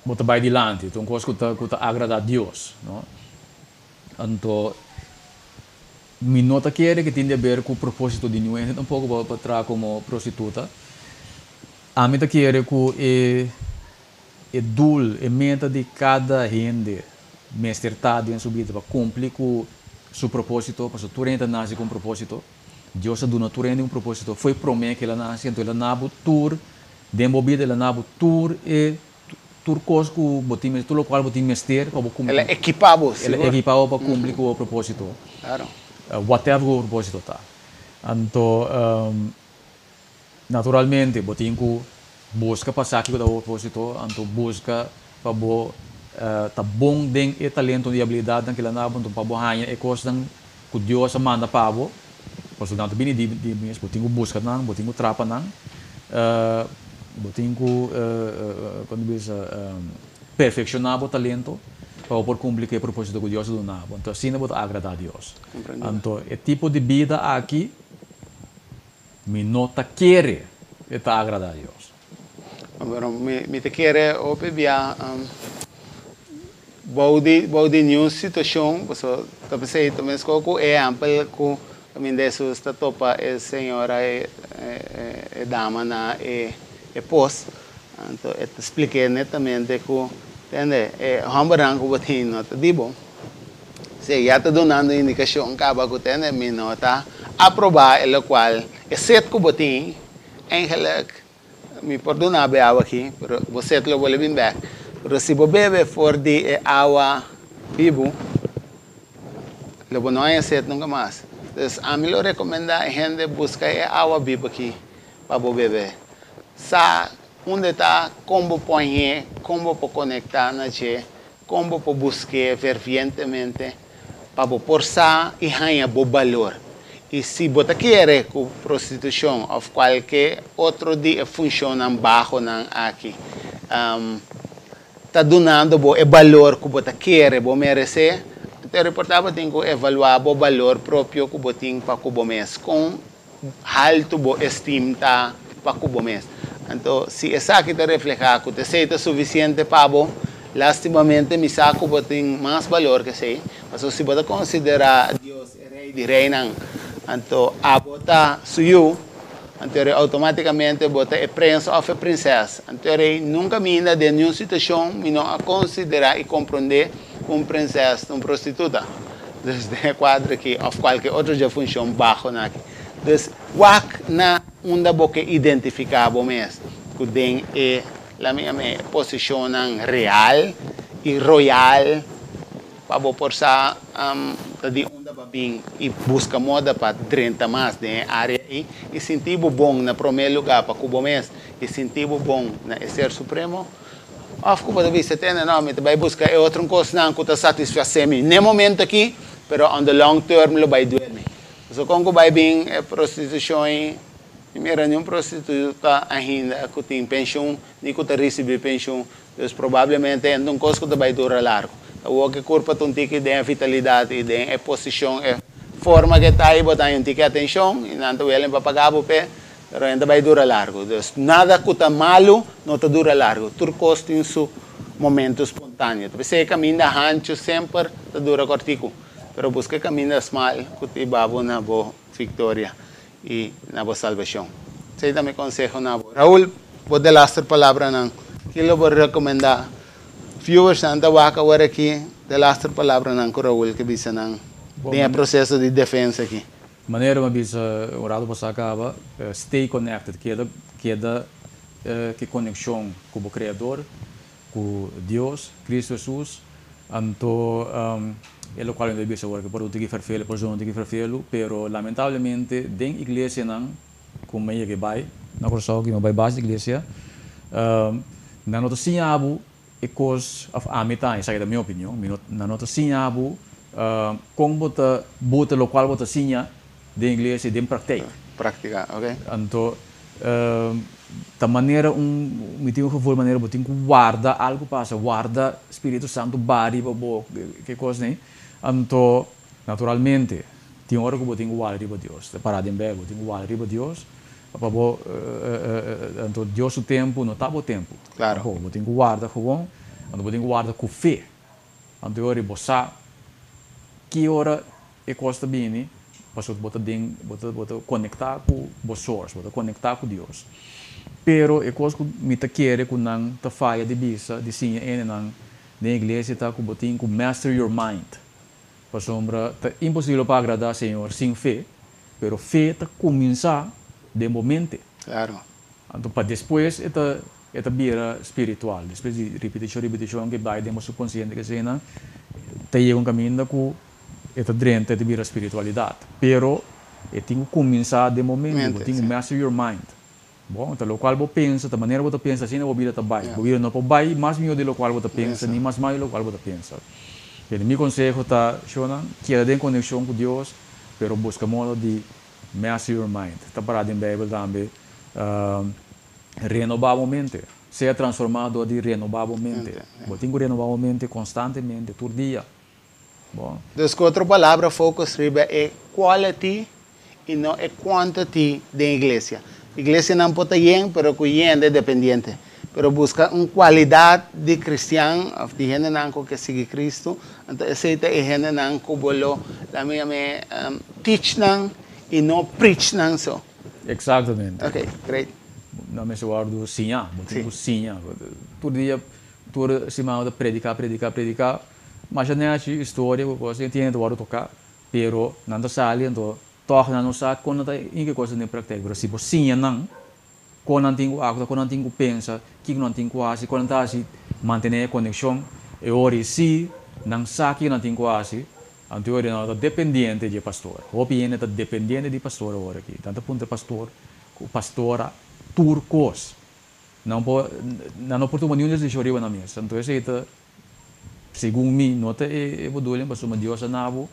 bo ta bay dilanti, ta un cos cu ta agrada Dios, no. Anto mi no ta kere cu tin di haber cu proposito di niun hende tampoco pa traha como prostituta. Ami ta kere cu e doel, e meta di cada hende mester ta den su bida pa cumpli cu su proposito, pasobra tur hende ta naci cu un proposito. Dios a duna tur hende un proposito fo'i prome cu el a naci, anto el a na bo tur den bo bida, el a na bo tur e tur cos cu bo tin mester, tur locual bo tin mester pa bo cumpli. El a equipa bo, El a equipa bo pa cumpli cu bo proposito, whatever cu bo proposito ta. Anto. Naturalmente, bo tin ku buska pa sa kiko ta bo propósito, anto buska pa bo ta bon den e talento i abilidatnan ku el a duna bo, anto pa bo haña e kosnan ku Dios a manda pa bo, pasobra nan ta bini di di mes, bo tin ku buska nan, bo tin ku trapa nan, bo tin ku, kon ta bisa, perfekshoná bo talento pa bo por kumpli ku e propósito ku Dios a duna bo. Anto asina bo ta agradá Dios. Anto e tipo di bida aki. Mi no ta kere e ta agradá Dios. Pero mi ta kere hopi bia bou di bou di niun situashon, pasobra ta p'esei ta meskos ku e ehèmpel ku kaminda Hesus ta topa e señora e e dama na e e pos, anto e ta splik'é netamente ku tende e hòmbernan ku bo tin no ta di bo. Si ya ta dunando indikashon kaba ku tende mi no ta aprobá e lokual e set ku bo tin, eigenlik mi por duna bo e awa aki, pero bo set lo bolbe bin bèk. Pero si bo bebe for di e awa bibu, lo bo no haña set nunka mas. Dus ami lo rekomendá e hende buska e awa bibu aki pa bo bebe. Sa unda e ta, kon bo por hañ'é, kon bo por konektá na dje. Kon bo por busk'é fervientemente pa bo por sa i haña bo balor? I si bo ta kere ku prostitushon òf kualke otro di e funshonnan bahonan aki ta dunando bo e balor ku bo ta kere bo meresé, anto por ta bo tin ku evaluá bo balor propio ku bo tin pa ku bo mes. Kon haltu bo estim ta pa ku bo mes. Anto, si esaki ta reflehá ku ta esei ta sufisiente pa bo, lástimamente mi sa ku bo tin mas balor ku esei. Pasobra si bo ta konsiderá Dios e Rei di reinan, anto abo ta su yu, anto e rei outomátikamente bo ta e prens òf e prinsès. Anto e rei nunka minda den niun situashon mi no a konsiderá i komprondé ku un prinsès ta un prostituta. Dus den e kuadro aki òf kualke otro dje funshon bahonan aki. Dus wak na unda bo ke identifiká bo mes ku den e, laat mi yam'é, posishonnan real i royal pa bo por sa ta di unda bo a bin i buska moda pa drenta mas den e área ei i sinti bo bon na promé lugá pa ku bo mes i sinti bo bon na e Ser Supremo. Òf ku bo ta bisa, Tende, no, mi ta bai buska e otro kosnan ku ta satisfasé mi n'e momento akí, pero on the long term lo bai duel mi. Pasobra kon ku bai bin e prostitushon ei, mi mira niun prostituta ainda ku tin penshun ni ku ta risibí penshun. Dus probablemente e no ta un kos ku ta bai dura largu. Ta wou ku e kurpa ta un tiki den e vitalidat i den e posishon, e forma ku e ta ei, bo ta haña un tiki atenshon i nan ta welen pa paga bo p'e. Pero e ta bai dura largu. Dus nada ku ta malu no ta dura largu. Tur kos tin su momento spontáneo. P'esei e kaminda hanchu semper ta dura kòrtiku, pero buska e kaminda smal ku ta hiba bo na bo viktoria i na bo salbashon. Esei ta mi konseho na bo. Raul, bo delaster palabranan, ki lo bo rekomendá viewersnan ta wak awor aki delaster palabranan ku Raul ke bisa nan den e proseso di defensa aki? Manera mi a bisa un rato pasá kaba, stay connected, keda keda ke konekshon ku bo Kreador, ku Dios, Kristu Hesus, anto e lokual mi ta bisa awor ke por un tiki ferfelu, por zona un tiki ferfelu, pero lamentablemente den iglesianan ku mi a yega bai na Kòrsou, ku mi a bai bas di iglesia, nan no ta siña bo e kos, òf ami ta, esaki ta mi opinion, mi no, nan no ta siña bo kon bo ta buta lokual bo ta siña den iglesia den praktijk. Praktika, ok. Anto ta manera un, mi tin un gevoel manera bo tin ku warda algu pasa, warda Spiritu Santu ba riba bo, ke kos nei. Anto naturalmente tin ora ku bo tin ku warda riba Dios, ta para den Bijbel, bo tin ku warda riba Dios pa bo, anto Dios su tempu no ta bo tempu. Claro. Bo tin ku warda gewoon, anto bo tin ku warda ku fe. Anto e ora bo sa ki ora e kos ta bini, pasobra bo ta den, bo ta, bo ta konektá ku bo source, bo ta konektá ku Dios. Pero e kos ku mi ta kere ku nan ta faya di bisa, di siña hendenan den iglesia ta ku bo tin ku master your mind. Pasobra ta imposibel pa agradá Señor sin fe, pero fe ta kuminsá den bo mente. Claro. Anto pa despues e ta E ta bira spiritual. Despues di ripitishon, ripitishon ke bai den bo subkonsiente ke eseinan, ta yega un kaminda ku e ta drenta, e ta bira spiritualidat. Pero e tin ku kuminsá den bo mente, bo tin ku master your mind. Bon, ta lokual bo pensa, ta manera bo ta pensa asina bo bida ta bai. Bo bida no por bai mas mihó di lokual bo ta pensa, ni mas mal di lokual bo ta pensa. P'e mi konseho ta, shownan, keda den konekshon ku Dios, pero buska modo di master your mind. Ta pará den Beibel tambe. Renobá bo mente. Sea transformá dor di renobá bo mente. Bo tin ku renobá bo mente konstantemente, tur dia. Bo. Dus ku otro palabra focus riba e quality i no e quantity den iglesia. Iglesianan por ta yen pero ku yende dependiente. Pero buska un kualidat di kristian òf di hendenan ku ke sigui Kristu, anto esei ta e hendenan ku bo lo, laat mi yam'é, teach nan i no preach nan so. Exactamente. Ok, great. Nan mester wòrdu siñá, bo tin ku siña. Tur dia, tur siman bo ta prediká, prediká, prediká. Masha nèchi historia ku kos, tin hende ta wòrdu toká, pero nan ta sali anto tòg nan no sa kon nan ta hinka e kosnan den praktèk. Pero si bo siña nan kon nan tin ku aktua, kon nan tin ku pensa, kiko nan tin ku hasi, kon nan ta hasi mantené e konekshon, e ora ei si nan sa kiko nan tin ku hasi, Anto e ora nan ta dependiente dje pastor. Hopi hende ta dependiente di pastor awor aki. Nan ta puntra pastor ku pastora tur kos. Nan por nan no por tuma niun desishon riba nan mes. Anto esei ta segun mi no ta e bedoeling pasobra Dios a na bo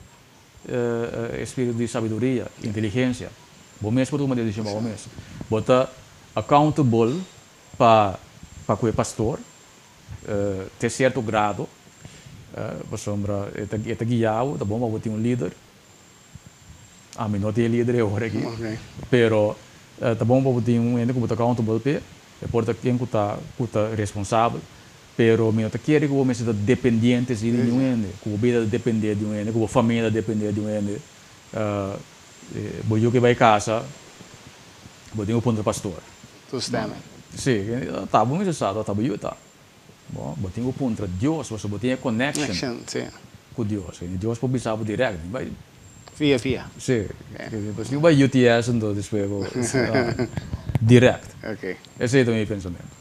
e spiritu di sabiduria, inteligensia. Bo mes por tuma desishon pa bo mes. Bo ta accountable pa pa ku e pastor te sierto grado, pasobra e ta e ta guia bo, ta bon pa bo tin un lider. Ami no tin e lider e ora aki, pero ta bon pa bo tin un hende ku bo ta accountable p'e, e por ta ken ku ta ku ta responsabel, pero mi no ta kere ku bo mester ta dependiente si di niun hende, ku bo bida ta depende di un hende, ku bo famia ta depende di un hende. Bo yu ke bai kasa, bo tin ku puntra pastor. Toestemming. Sí, ta bo mester sa, ta bo yu ta. Bo, bo tin ku puntra Dios, pasobra bo tin e connection Connection, sí. ku Dios. I Dios por bisa bo direct, bai. Via via. Sí, si bo bai UTS anto despues bo direct. Ok. Esei ta mi pensamentu.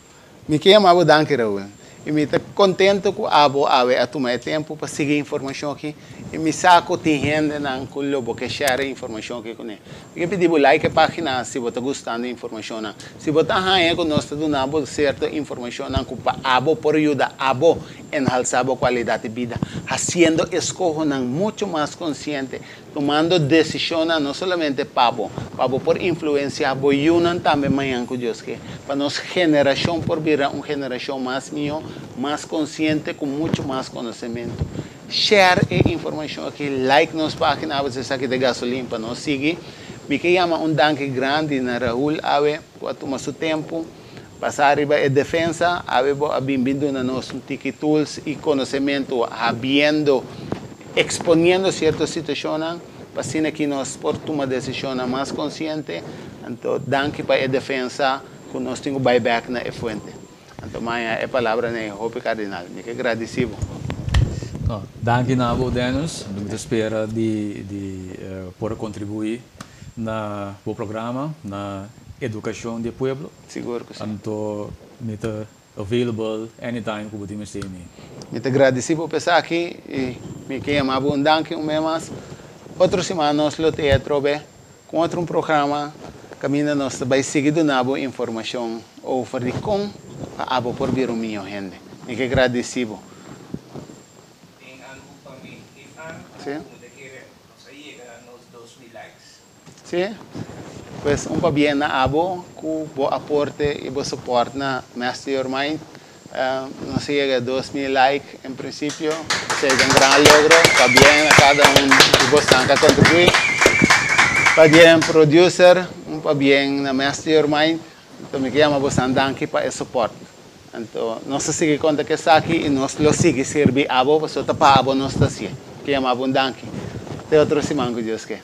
Mi ke yama bo danki Raul. I mi ta contento cu abo awe a tuma e tempo pa sigui informacion aki. I mi sa cu tin hendenan cu lo bo ke share e informacion aki cune. Mi ke pidi bo like e pagina si bo ta gustando e informacionnan. Si bo ta haña cu nos ta duna bo cierto informacionnan cu pa abo por yuda abo enhalsa bo cualidad di bida, haciendo escohonan mucho mas consciente, Tumando desishonnan no solamente pa bo, pa bo por influensiá bo yunan tambe mañan ku Dios ke, pa nos generashon por bira un generashon mas mihó, mas konsiente ku muchu mas konosementu. Share e informashon aki, like nos página awe si esaki ta gasolin pa nos sigui. Mi ke yama un danki grandi na Raul awe ku a tuma su tempu. Basá riba e defensa, awe bo a bin bin duna nos un tiki tools i konosementu habiendo, eksponiendo sierto situashonnan pa asina ki nos por tuma desishonnan mas konsiente. Anto danki pa e defensa ku nos tin ku bai bèk na e fuente. Anto maña e palabranan ei hopi kardinal. Mi ke gradisí bo. No, danki na bo Dennis. Mi ta spera di di por a kontribuí na bo programa, na edukashon di e pueblo. Sigur ku si. Anto mi ta available anytime ku bo tin mester mi. Mi ta gradisí bo pa esaki i mi ke yama bo un danki un bes mas. Otro siman nos lo tin atrobe ku otro un programa kaminda nos ta bai sigui duna bo informashon over di kon pa abo por bira un mihó hende. Mi ke gradisí bo. Tin algu pa mi Ifan ku mi ta kere nos a yega na nos 2000 likes. Sí, pues un pabien na abo ku bo aporte i bo support na Master Your Mind. Nos a yega 2000 like en prinsipio, esei ta un gran logro. Pabien na kada un di bosnan ku a kontribuí. Pabien producer, un pabien na Master Your Mind. Anto mi ke yama bosnan danki pa e support. Anto nos ta sigui konta ku esaki i nos lo sigui sirbi abo pasobra ta pa abo nos ta hasié. Ke yama bo un danki. Te otro siman ku Dios ke.